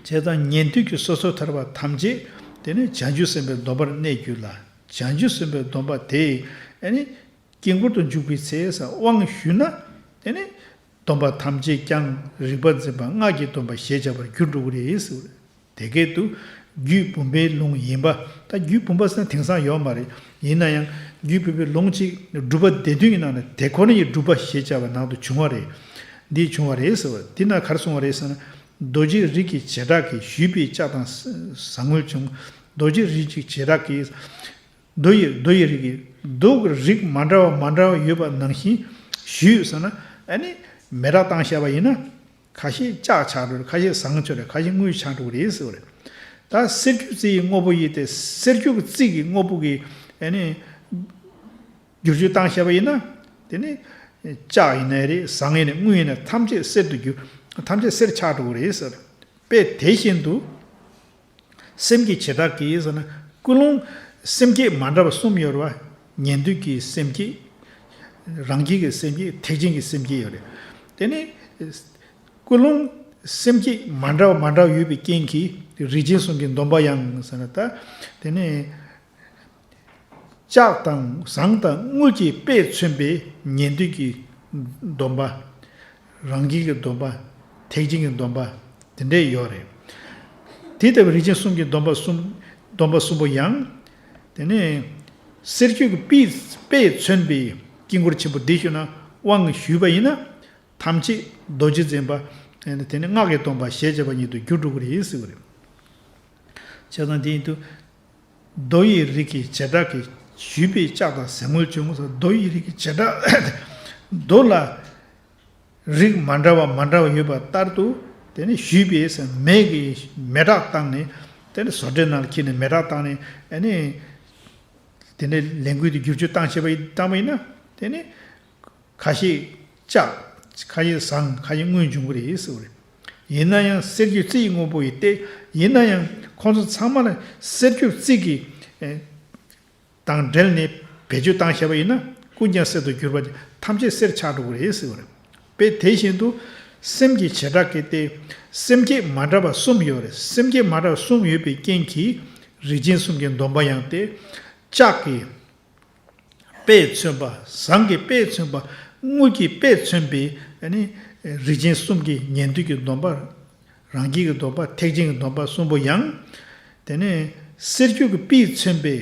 བྱས་ཙང་ཉན་ཐོས་ཀྱི་སོ་སོར་ཐར་པ་ཐམས་ཅད། དེ་ནི་བྱང་ཆུབ་སེམས་དཔའི་སྡོམ་པར་གནས་གྱུར་ལ། བྱང་ཆུབ་སེམས་དཔའི་སྡོམ་པ་དེ། ཨ་ནི། དཀྱིལ་འཁོར་དུ་འཇུག་པའི་ཚེ་ས་དབང་ཞུས་ན། དེ་ནི། སྡོམ་པ་ཐམས་ཅད་ཀྱང་རིག་པ་འཛིན་པ་སྔགས་ཀྱི་སྡོམ་པ་ཞེས་བྱ་བར་འགྱུར་འགྲོ་གི་རེད་ཟེར། དེ་སྐད་དུ། རྒྱུད་བུམ་པའི་ལུང་ཡིན་པ། ད་རྒྱུད་བུམ་པ་ཟེར་ན་དེང་སང་ཡོད་མ་རེད། ཡིན་ན་ཡང་རྒྱུད་བུམ་པའི་ལུང་གཅིག་སྒྲུབ་པ་སྡེ་བདུན་གྱི་ནང་ནས་དེ་ཁོ་ན་ཡི་སྒྲུབ་པ་ཞེས་བྱ་བའི་ནང་དུ་བྱུང་བ་རེད། འདི་བྱུང་བ་རེད་ཟེར་བ། འདི་ན་ག་རེ་གསུངས་པ་རེད་ཟེར་ན། རྡོ་རྗེ་རིགས་ཀྱི་བྱེ་བྲག་གིས་ཞུས་པའི་ལྕགས་དང་ཟངས་དངུལ་བྱུང་། རྡོ་རྗེ་རིགས་ཀྱི་བྱེ་བྲག་གིས། རྡོ་ཡི་རྡོ་ཡི་རིགས་ཀྱི་རྡོ་གི་རིགས་མ་འདྲ་བ་མ་འདྲ་བ་ཡོད་པ་ནང་བཞིན་ཞུས་ཟེར་ན། ཨ་ནི་མེ་སྲེག་བཏང་བཞག་པ་ཡིན་ན། ཁ་ཤས་ལྕགས་ཆགས་འགྲོ་རེད། ཁ་ཤས་ཟངས་ཆགས་རེད། ཁ་ཤས་དངུལ་ཆགས་འགྲོ་གི་རེད་ཟེར་བ་རེད། ད་གསེར་འགྱུར་རྩི་ཡི་དངོས་པོ་ཡིན་ཏེ། གསེར་འགྱུར་གྱི་རྩི་གི་དངོས་པོ་གི། ཨ་ནི། བསྒྱུར་བཅོས་བཏང་བཞག་པ་ཡིན་ན། དེ་ནི་ལྕགས་ཡིན་ནའི་རེད། ཟངས་ཡིན་ནའི་དངུལ་ཡིན་ནའི་ཐམས་ཅད་གསེར་དུ་འགྱུར། ཐམས་ཅད་གསེར་ཆགས་འགྲོ་གི་རེད་ཟེར། དཔེ་དེ་བཞིན་དུ། སེམས་ཀྱི་བྱེ་བྲག་གིས་ཟེར་ན། ཀུན་སློང་སེམས་བསྐྱེད་མ་འདྲ་བ་གསུམ་ཡོད་རེད་བ། ཉན་ཐོས་ཀྱི་སེམས་བསྐྱེད། རང་རྒྱལ་གྱི་སེམས་བསྐྱེད། ཐེག་ཆེན་གྱི་སེམས་བསྐྱེད་ཡོད་རེད། དེ་ནི། ཀུན་སློང་སེམས་བསྐྱེད་མ་འདྲ་བ་མ་འདྲ་བ་ཡོད་པའི་རྐྱེན་གྱིས་རིགས་ཅན་གསུམ་གྱི་སྡོམ་པ་ཡང་ཟེར་ན། ད་དེ་ནི། ལྕགས་དང་ཟངས་དང་དངུལ་གྱི་དཔེས་མཚོན་པའི་ཉན་ཐོས་ཀྱི་སྡོམ་པ། རང་རྒྱལ་གྱི་སྡོམ་པ། ཐེག་ཆེན་གྱི་སྡོམ་པ། དེ་འདྲས་ཡོད་རེད། དེ་ལྟ་བུའི་རིགས་ཅན་གསུམ་གྱི་སྡོམ་པ་གསུམ། སྡོམ་པ་གསུམ་པོ་ཡང་། དེ་ནས་གསེར་ཁྱོད་ཀྱི་དཔེས་དཔེས་མཚོན་པའི་དཀྱིལ་འཁོར་ཆེན་པོ་འདི་ཞུ་ན་དབང་ཞུས་པ་ཡིན་ན། ཐམས་ཅད་རྡོ་རྗེ་འཛིན་པ། དེ་ནས་སྔགས་ཀྱི་སྡོམ་པ་ཞེས་བྱ་བ་ཉིད་དུ་འགྱུར་འགྲོ་གི་རེད་ཟེར་བ་རེད། བྱས་ཙང་དེ་ཡིན་དུས། རྡོ་ཡི་རིགས་ཀྱི་བྱེ་བྲག་གིས་ཞུས་པའི་ལྕགས་དང་ཟེ་སྔོན་བྱུང་ངོ་། རྡོ་ཡི་རིགས་ཀྱི་བྱེ་བྲག་རྡོ་ལ་རིགས་མ་འདྲ་བ་མ་འདྲ་བ་ཡོད་པ་ལྟར་དུ། དེ་ནི་ཞུས་པའི་མེ་གི་མེ་སྲེག་བཏང་ནས། དེ་ནི་བཟོ་གྲྭའི་ནང་ལ་འཁྱེར་ནས་མེ་སྲེག་བཏང་ནས། ཨ་ནི་དེ་ནི་ལས་འགུལ་དེ་བསྒྱུར་བཅོས་བཏང་བྱས་པ་ཡིན་བཏང་བ་ཡིན་ན། དེ་ནི་ཁ་ཤས་ལྕགས། ཁ་ཤས་ཟངས། ཁ་ཤས་དངུལ་འབྱུང་གི་རེད་ཟེར་བ་རེད། ཡིན་ན་ཡང་གསེར་སྐྱེམས་རྩི་ཡི་དངོས་པོ་ཡིན་ཏེ། ཡིན་ན་ཡང་ཁོང་ཚོ་ཚང་མ་ལ་གསེར་སྐྱེམས་རྩི་གི་ཨེ་དང་འབྲེལ་ནས་བེད་སྤྱོད་བཏང་བྱས་པ་ཡིན་ན། ཀུན་ཀྱང་གསེར་དུ་གྱུར་པ་ཐམས་ཅད་གསེར་ཆགས་འགྲོ་གི་རེད་ཟེར་བ་རེད། དཔེ་དེ་བཞིན་དུ་སེམས་ཀྱི་བྱེ་བྲག་གིས་ཏེ། སེམས་བསྐྱེད་མ་འདྲ་བ་གསུམ་ཡོད་རེད། སེམས་བསྐྱེད་མ་འདྲ་བ་གསུམ་ཡོད་པའི་རྐྱེན་གྱིས་རིགས་ཅན་གསུམ་གྱི་སྡོམ་པ་ཡང་སྟེ། ལྕགས་ཀྱི་དཔེས་མཚོན་པ། ཟངས་ཀྱི་དཔེས་མཚོན་པ། དངུལ་གྱི་དཔེས་མཚོན་པའི་ཨ་ནི་རིགས་ཅན་གསུམ་གྱི་ཉན་ཐོས་ཀྱི་སྡོམ་པ། རང་རྒྱལ་གྱི་སྡོམ་པ། ཐེག་ཆེན་གྱི་སྡོམ་པ་གསུམ་པོ་ཡང་། དེ་ནས་གསེར་སྐྱེམས་ཀྱི་དཔེས་མཚོན་པའི།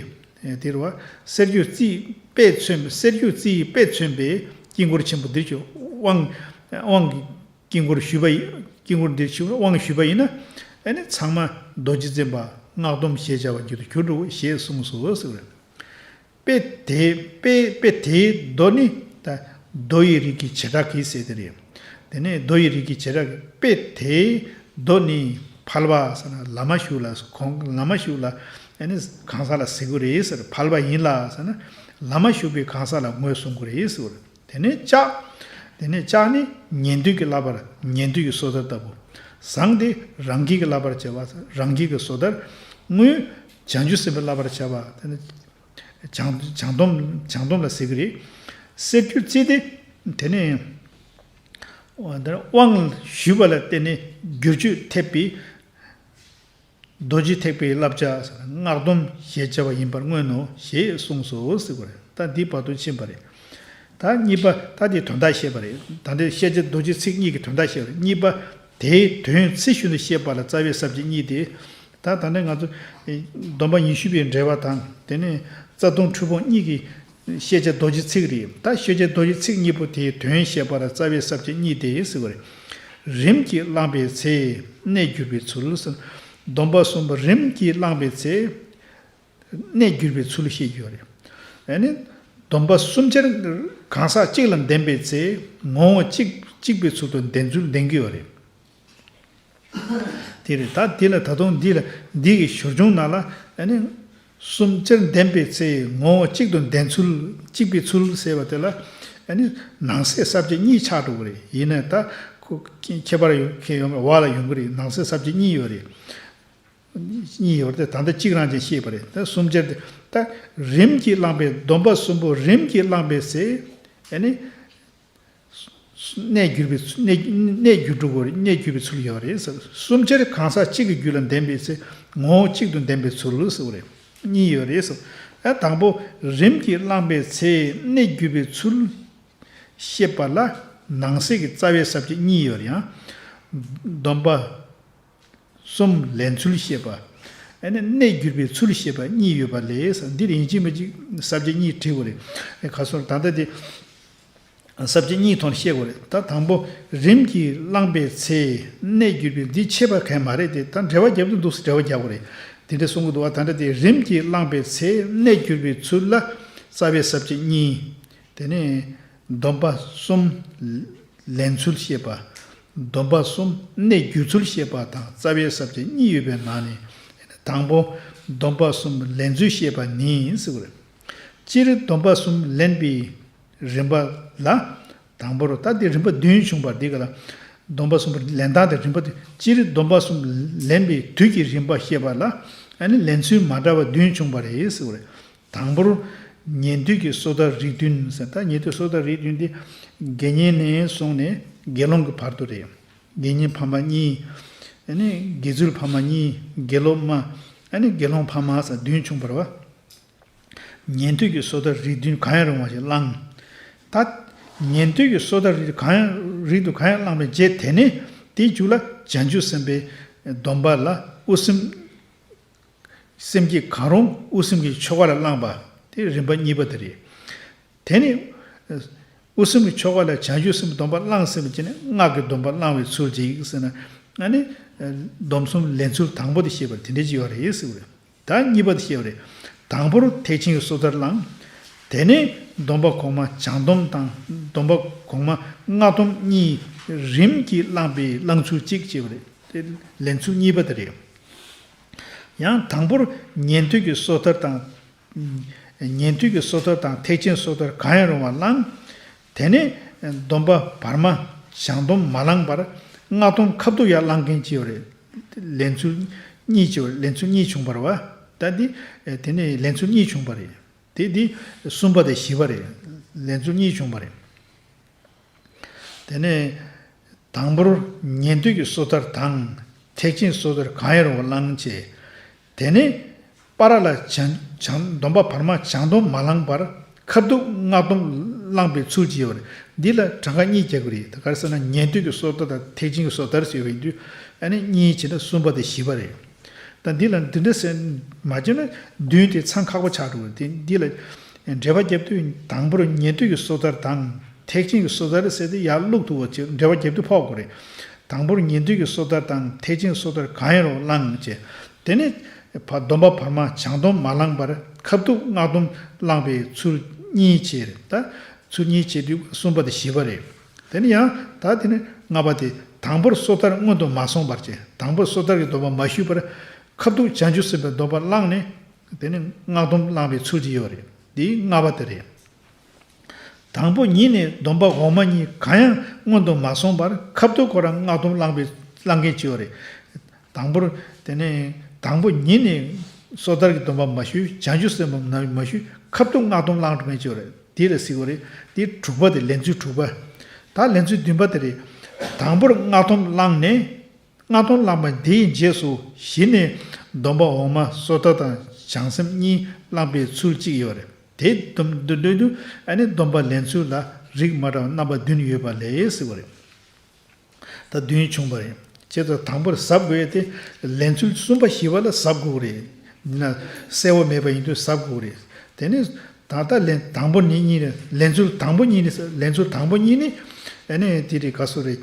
དེ་རེད་བ། གསེར་སྐྱེམས་རྩིའི་དཔེས་མཚོན། གསེར་སྐྱེམས་རྩིའི་དཔེས་མཚོན་པའི་དཀྱིལ་འཁོར་ཆེན་པོ་འདིར་ཞུ་དབང་། དབང་གི་དཀྱིལ་འཁོར་ཞུས་པ་ཡིན། དཀྱིལ་འཁོར་འདིར་ཞུ་དབང་ཞུས་པ་ཡིན་ན། ཨ་ནི་ཚང་མ་རྡོ་རྗེ་འཛིན་པ་སྔགས་སྡོམ་ཞེས་བྱ་བ་ཉིད་དུ་གྱུར་འགྲོ་ཞེས་གསུངས་སོ་ཟེར་བ་རེད། དཔེ་དེའི་དཔེ་དཔེ་དེའི་མདོ་ནི་ད་རྡོ་ཡི་རིགས་ཀྱི་བྱེ་བྲག་གིས་ཟེར་དེ་རེད། དེ་ནས་རྡོ་ཡི་རིགས་ཀྱི་བྱེ་བྲག་གི་དཔེ་དེའི་མདོ་ནི་ཕལ་པ་ཟེར་ན་བླ་མ་ཞུགས་ལ་གོང་བླ་མ་ཞུགས་ལ་ཨ་ནི་གང་ཟག་ལ་ཟེར་དགོས་རེད་ཟེར། ཕལ་པ་ཡིན་ལ་ཟེར་ན་བླ་མ་ཞུགས་པའི་གང་ཟག་ལ་ངོས་བཟུང་དགོས་རེད་ཟེར་བ་རེད། དེ་ནས་ལྕགས། དེ་ནས་ལྕགས་ནི་ཉན་ཐོས་ཀྱིས་བསླབ་པར་ཉན་ཐོས་ཀྱི་སོ་ཐར་ལྟ་བུ། ཟངས་དེ་རང་རྒྱལ་གྱིས་བསླབ་པར་བྱ་བ། རང་རྒྱལ་གྱི་སོ་ཐར། དངུལ་བྱང་ཆུབ་སེམས་དཔའི་བསླབ་པར་བྱ་བ། དེ་ནི་བྱང་བྱང་སྡོམ་བྱང་སྡོམ་ལ་ཟེར་གྱི་རེད། གསེར་སྐྱེམས་རྩི་དེ་དེ་ནས་དབང་ཞུས་པ་ལ་བརྟེན་ནས་བསྒྱུར་བཅོས་ཐེབས་པའི་རྡོ་རྗེ་ཐེག་པའི་བསླབ་བྱ་ཟེར་ན་སྔགས་སྡོམ་ཞེས་བྱ་བ་ཡིན་པར་མངོན་ནོ་ཞེས་གསུངས་སོ་ཟེར་བ་རེད། ད་འདི་བར་དུ་ཕྱིན་པ་རེད། ད་གཉིས་པ་ད་དེའི་དོན་དག་བཤད་པ་རེད། ད་འདི་བཤད་བྱ་རྡོ་རྗེ་ཚིག་གཉིས་ཀྱི་དོན་དག་བཤད་པ་རེད། གཉིས་པ་དེའི་དོན་ཚིག་ཞུ་ནས་བཤད་པ་ལ་རྩ་བའི་ས་བཅད་གཉིས་ཏེ། ད་ད་ནི་ང་ཚོ་སྡོམ་པ་ཉི་ཤུ་པའི་འགྲེལ་པ་དང་དེ་ནས་རྩ་ལྟུང་འཁྲུལ་སྤོང་གཉིས་ཀྱི་ཤེས་བྱ་རྡོ་རྗེ་ཚིག་རེད། ད་ཤེས་བྱ་རྡོ་རྗེ་ཚིག་གཉིས་པོ་དེའི་དོན་བཤད་པ་ལ་རྩ་བའི་ས་བཅད་གཉིས་ཏེ་ཟེར་བ་རེད། རིམ་གྱིས་བླངས་པའི་ཚེ་གནས་གྱུར་པའི་ཚུལ། སྡོམ་པ་གསུམ་པོ་རིམ་གྱིས་བླངས་པའི་ཚེ་གནས་གྱུར་པའི་ཚུལ་བཤད་ཀྱི་ཡོད་རེད། ཨ་ནི་སྡོམ་པ་གསུམ་ཆར་གང་ཟག་གཅིག་ལ་ལྡན་པའི་ཚེ་ངོ་བོ་གཅིག་གཅིག་པའི་ཚུལ་དུ་ལྡན་ཚུལ་ལྡན་གྱི་ཡོད་རེད། དེ་རེད། ད་འདི་ལ་ད་དུང་འདི་ལ་འདི་གི་ཞོར་བྱུང་ནང་ལ་ཨ་ནི་གསུམ་ཆར་ལྡན་པའི་ཚེ་ངོ་བོ་གཅིག་ཏུ་ལྡན་ཚུལ་གཅིག་པའི་ཚུལ་ཟེར་བ་དེ་ལ་ཨ་ནི་ནང་གསེས་ས་བཅད་གཉིས་ཆགས་འགྲོ་གི་རེད། ཡིན་ནའི་ད་ཁོ་ཁྱད་པར་ཡོད་མཁན་ཡོད་མེད་བར་ལ་ཡོང་གི་རེད། ནང་གསེས་ས་བཅད་གཉིས་ཡོད་རེད། གཉིས་ཡོད་རེད། ད་ལྟ་གཅིག་རང་ཅན་བཤད་པ་རེད། ད་གསུམ་ཆར་དེ་ད་རིམ་གྱིས་བླངས་པའི་སྡོམ་པ་གསུམ་པོ་རིམ་གྱིས་བླངས་པའི་ཚེ་ཨ་ནི། གནས་གྱུར་པའི་ཚུལ། གནས་གནས་གྱུར་འགྲོ་གི་རེད། གནས་གྱུར་པའི་ཚུལ་ཡོད་རེད་ཟེར། གསུམ་ཆར་གང་ཟག་གཅིག་གི་རྒྱུད་ལ་ལྡན་པའི་ཚེ་ངོ་བོ་གཅིག་ཏུ་ལྡན་པའི་ཚུལ་ཟེར་བ་རེད། གཉིས་ཡོད་རེད་ཟེར། ཨ་དང་པོ་རིམ་གྱིས་བླངས་པའི་ཚེ་གནས་གྱུར་པའི་ཚུལ་བཤད་པ་ལ་ནང་གསེས་ཀྱི་རྩ་བའི་ས་བཅད་གཉིས་ཡོད་རེད། ཡང་སྡོམ་པ་གསུམ་ལེན་ཚུལ་བཤད་པ། ཨ་ནི་གནས་གྱུར་པའི་ཚུལ་བཤད་པ་གཉིས་ཡོད་པ་ལས། འདིར་ཡིན་གཅིག་མིན་གཅིག་ས་བཅད་གཉིས་བྲིས་པ་རེད། ཁ་སོར་ད་ལྟ་དེ་ས་བཅད་གཉིས་ཐོག་ནས་བཤད་དགོས་རེད། ད་དང་པོ་རིམ་གྱིས་བླངས་པའི་ཚེ་གནས་གྱུར་པའི། འདི་ཆད་པ་གང་ཡང་མ་རེད་དེ། ད་འགྲེལ་པ་རྒྱབ་དུས་འདུག་སེ་འགྲེལ་པ་རྒྱག་དགོས་རེད། དེ་འདྲ་གསུང་གི་འདུག་བ། ད་ལྟ་དེ་རིམ་གྱིས་བླངས་པའི་ཚེ་གནས་གྱུར་པའི་ཚུལ་ལ་རྩ་བའི་ས་བཅད་གཉིས། དེ་ནས་སྡོམ་པ་གསུམ་ལེན་ཚུལ་བཤད་པ། སྡོམ་པ་གསུམ་གནས་གྱུར་ཚུལ་བཤད་པ་དང་རྩ་བའི་ས་བཅད་གཉིས་ཡོད་པའི་ནང་ནས་དང་པོ་སྡོམ་པ་གསུམ་ལེན་ཚུལ་བཤད་པ་ནི་ཟེར་བ་རེད། སྤྱིར་སྡོམ་པ་གསུམ་ལེན་པའི་རིམ་པ་ལ། དང་པོར་ད་འདི་རིམ་པ་བདུན་བྱུང་བ་འདི་ག་ལ། སྡོམ་པ་གསུམ་པོ་ལེན་སྟངས་དེ་རིམ་པ་བདུན། སྤྱིར་སྡོམ་པ་གསུམ་ལེན་པའི་དུས་ཀྱི་རིམ་པ་བཤད་པ་ལ། ཨ་ནི་ལེན་ཚུལ་མ་འདྲ་བ་བདུན་བྱུང་བ་རེད་ཟེར་བ་རེད། དང་པོར་ཉན་ཐོས་ཀྱི་སོ་ཐར་རིགས་བདུན་ཟེར། ད་ཉན་ཐོས་སོ་ཐར་རིགས་བདུན་དེ་དགེ་བསྙེན་ནས་བཟུང་ནས་དགེ་སློང་གི་བར་དུ་རེད། དགེ་བསྙེན་ཕ་མ་གཉིས། ཨ་ནི་དགེ་ཚུལ་ཕ་མ་གཉིས། དགེ་སློབ་མ། ཨ་ནི་དགེ་སློང་ཕ་མ་ཟེར་བདུན་བྱུང་བ་རེད་བ། ཉན་ཐོས་ཀྱི་སོ་ཐར་རིགས་བདུན་གང་ཡང་རུང་བ་ཞིག་བླངས། ད་ཉན་ཐོས་ཀྱི་སོ་ཐར་རིགས་གང་ཡང་རིགས་དུ་གང་ཡང་བླངས་པའི་རྗེས་དེ་ནས་དེའི་མཇུག་ལ་བྱང་ཆུབ་སེམས་དཔའི་སྡོམ་པ་ལ་དབུ་སེམས་ སེམས་བསྐྱེད་གང་རུང་དབུ་སེམས་ཀྱི་ཆོ་ག་ལ་བླངས་པ་དེ་རིམ་པ་གཉིས་པ་དེ་རེད། དེ་ནས་དབུ་སེམས་ཀྱི་ཆོ་ག་ལ་བྱང་ཆུབ་སེམས་སྡོམ་པ་བླངས་ཟིན་པ་བྱས་ནས་སྔགས་ཀྱི་སྡོམ་པ་བླང་བའི་ཚུལ་གྱིས་ཟེར་ན། ཨ་ནི་སྡོམ་གསུམ་ལེན་ཚུལ་དང་པོ་དེ་བཤད་པ་དེ་འདྲ་ཅིག་ཡོད་རེད་ཟེར་བ་རེད། ད་གཉིས་པ་དེ་བཤད་པ་རེད། དང་པོར་ཐེག་ཆེན་གྱི་སོ་ཐར་བླངས། དེ་ནས་སྡོམ་པ་གོང་མ་བྱང་སྡོམ་དང་སྡོམ་པ་གོང་མ་སྔགས་སྡོམ་གཉིས་རིམ་གྱིས་བླངས་པའི་བླང་ཚུལ་གཅིག་བྱས་པ་རེད། དེ་ལེན་ཚུལ་གཉིས་པ་དེ་རེད། ཡང་དང་པོར་ཉན་ཐོས་ཀྱི་སོ་ཐར་དང་། ཉན་ཐོས་ཀྱི་སོ་ཐར་དང་ཐེག་ཆེན་སོ་ཐར་གང་ཡང་རུང་བ་བླངས། དེ་ནས་སྡོམ་པ་བར་མ་བྱང་སྡོམ་མ་བླངས་པར་སྔགས་སྡོམ་ཁ་ཐུག་ཡང་བླང་མཁན་གཅིག་ཡོད་རེད། ལེན་ཚུལ་གཉིས་བྱས་པ་ལེན་ཚུལ་གཉིས་བྱུང་བ་རེད་བ། ད་འདི་དེ་ནས་ལེན་ཚུལ་གཉིས་བྱུང་བ་རེད། དེ་འདི་གསུམ་པ་དང་བཞི་པ་རེད། ལེན་ཚུལ་གཉིས་བྱུང་བ་རེད། དེ་ནས་དང་པོར་ཉན་ཐོས་ཀྱི་སོ་ཐར་དང་ཐེག་ཆེན་སོ་ཐར་གང་ཡང་རུང་བ་བླངས་བྱས། དེ་ནས་བར་ལ་བྱང་བྱང་སྡོམ་པ་བར་མ་བྱང་སྡོམ་མ་བླངས་པར་ཁ་ཐུག་སྔགས་སྡོམ་བླངས་པའི་ཚུལ་གྱིས་ཡོད་རེད། འདི་ལ་གྲངས་ཀ་གཉིས་རྒྱག་གི་རེད། ད་ག་རེ་ཟེར་ན་ཉན་ཐོས་ཀྱི་སོ་ཐར་དང་ཐེག་ཆེན་གྱི་སོ་ཐར་ཟེར་བ་ཡིན་དུས། ཨ་ནི་གཉིས་བྱས་ན་གསུམ་པ་དང་བཞི་པ་རེད། ད་འདི་ལ་འདི་འདྲ་ཟེར་མ་བྱས་ན་བདུན་དེ་ཚང་ཁག་པོ་ཆགས་འགྲོ་གི་རེད། དེ་འདི་ལ་འགྲེལ་པ་རྒྱབ་དུས་དང་པོར་ཉན་ཐོས་ཀྱི་སོ་ཐར་དང་། ཐེག་ཆེན་གྱི་སོ་ཐར་ཟེར་ཏེ་ཡར་བླུག་ཐུབ་པ་ཅིག་འགྲེལ་པ་རྒྱབ་དུས་ཕོག་དགོས་རེད། དང་པོར་ཉན་ཐོས་ཀྱི་སོ་ཐར་དང་ཐེག་ཆེན་སོ་ཐར་གང་ཡང་རུང་བླངས་བྱས། དེ་ནས་བ་སྡོམ་པ་བར་མ་བྱང་སྡོམ་མ་བླངས་པར་ཁ་ཐུག་སྔགས་སྡོམ་བླངས་པའི་ཚུལ་གཉིས་བྱས་རེད། ད་ཚུལ་གཉིས་བྱས་དུས་གསུམ་པ་དེ་བཞི་པ་རེད། དེ་ནས་ཡང་ད་དེ་ནས་ལྔ་པ་དེ། དང་པོར་སོ་ཐར་སྔོན་དུ་མ་སོང་བར་བྱས། དང་པོར་སོ་ཐར་གྱི་སྡོམ་པ་མ་ཞུས་པར་ཁ་ཐུག་བྱང་ཆུབ་སེམས་དཔའི་སྡོམ་པ་བླངས་ནས། དེ་ནས་སྔགས་སྡོམ་བླངས་པའི་ཚུལ་གྱིས་ཡོད་རེད། འདི་ལྔ་པ་དེ་རེད། དང་པོ་ཉིད་ནས་སྡོམ་པ་འོག་མ་གཉིས་གང་ཡང་སྔོན་དུ་མ་སོང་བར་ཁ་ཐུག་ཁོ་རང་སྔགས་སྡོམ་བླངས་པའི་བླང་མཁན་གཅིག་ཡོད་རེད། དང་པོར་དེ་ནས་དང་པོ་ཉིད་ནས་སོ་ཐར་གྱི་སྡོམ་པ་མ་ཞུས། བྱང་ཆུབ་སེམས་དཔའ་མ་ཞུས། ཁ་ཐུག་སྔགས་སྡོམ་བླངས་འགྲོ་མཁན་གཅིག་ཡོད་རེད། དེ་ལ་ཟེར་གྱི་ཡོད་རེད། དེ་དྲུག་པ་དེ་ལེན་ཚུལ་དྲུག་པ། ད་ལེན་ཚུལ་བདུན་པ་དེ་རེད། དང་པོར་སྔགས་སྡོམ་བླངས་ནས། སྔགས་སྡོམ་བླངས་པ་དེའི་རྗེས་སུ་གཞི་ནས་སྡོམ་པ་འོག་མ་སོ་ཐར་དང་བྱང་སེམས་གཉིས་བླངས་པའི་ཚུལ་གཅིག་ཡོད་རེད། དེ་སྡོམ་འདོད་འདོད་དུ་ཨ་ནི་སྡོམ་པ་ལེན་ཚུལ་ལ་རིགས་མ་འདྲ་བ་རྣམ་པ་བདུན་ཡོད་པ་ལས་ཟེར་བ་རེད། ད་བདུན་བྱུང་བ་རེད། བྱས་ཙང་དང་པོར་གཟབ་དགོས་ཡས་དེ་ལེན་ཚུལ་གསུམ་པ་བཞི་པ་ལ་གཟབ་དགོས་རེད། ཡིན་ན་གསལ་བོ་མེད་པ་ཡིན་དུས་གཟབ་དགོས་རེད། དེ་ནི་ད་ལྟ་ལེན་དང་པོ་ནི་གཉིས་ནི་ལེན་ཚུལ་དང་པོ་གཉིས་ནི་ལེན་ཚུལ་དང་པོ་གཉིས་ནི་ཨ་ནི་དེ་རེད། ག་སོ་རེད།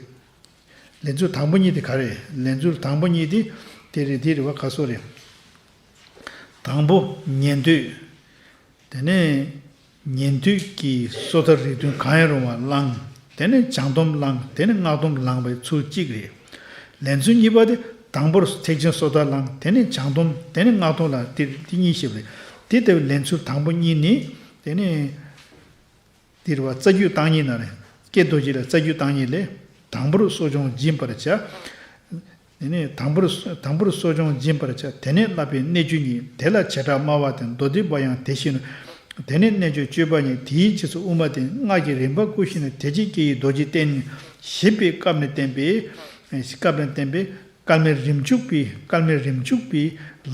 ལེན་ཚུལ་དང་པོ་གཉིས་དེ་ག་རེ། ལེན་ཚུལ་དང་པོ་གཉིས་དེ་དེ་རེད། དེ་རེད་བ། ག་སོ་རེད། དང་པོ་ཉན་ཐོས། དེ་ནས་ཉན་ཐོས་ཀྱི་སོ་ཐར་རིགས་མཐུན་གང་ཡང་རུང་བ་བླངས། དེ་ནས་བྱང་སྡོམ་བླངས། དེ་ནས་སྔགས་སྡོམ་བླངས་པའི་ཚུལ་གཅིག་རེད། ལེན་ཚུལ་གཉིས་པ་དེ་དང་པོར་ཐེག་ཆེན་སོ་ཐར་བླངས། དེ་ནས་བྱང་སྡོམ། དེ་ནས་སྔགས་སྡོམ་ལ་དེ་དེ་གཉིས་བཤད་པ་རེད། དེ་ལྟ་བུའི་ལེན་ཚུལ་དང་པོ་གཉིས་ནི་དེ་ནས། འདིར་བ་རྩ་རྒྱུད་བརྟག་གཉིས་ན་རེ། ཀྱེ་རྡོ་རྗེ་ལ་རྩ་རྒྱུད་བརྟག་གཉིས་ལས། དང་པོར་གསོ་སྦྱོང་སྦྱིན་པར་བྱ། དེ་ནས་དང་པོར་དང་པོར་གསོ་སྦྱོང་སྦྱིན་པར་བྱ། དེ་ནས་བསླབ་པའི་གནད་གཅོད་གཉིས། དེ་ལ་བྱེ་བྲག་སྨྲ་བ་དང་མདོ་སྡེ་པ་ཡང་དེ་བཞིན་ནོ། དེ་ནས་རྣལ་འབྱོར་སྤྱོད་པ་གཉིས། དེའི་རྗེས་སུ་དབུ་མ་སྟེ། སྔགས་ཀྱི་རིམ་པ་བསྐུལ་ཞིང་དེ་རྗེས་སྐྱེ་ཡི་རྡོ་རྗེ་བསྟན། ཞེས་པའི་སྐབས་ནས་བསྟན་པའི། སྐབས་ནས་བསྟན་པའི། སྐལ་མའི་རིམ་འཇུག་པའི། སྐལ་མའི་རིམ་འཇུག་པའི་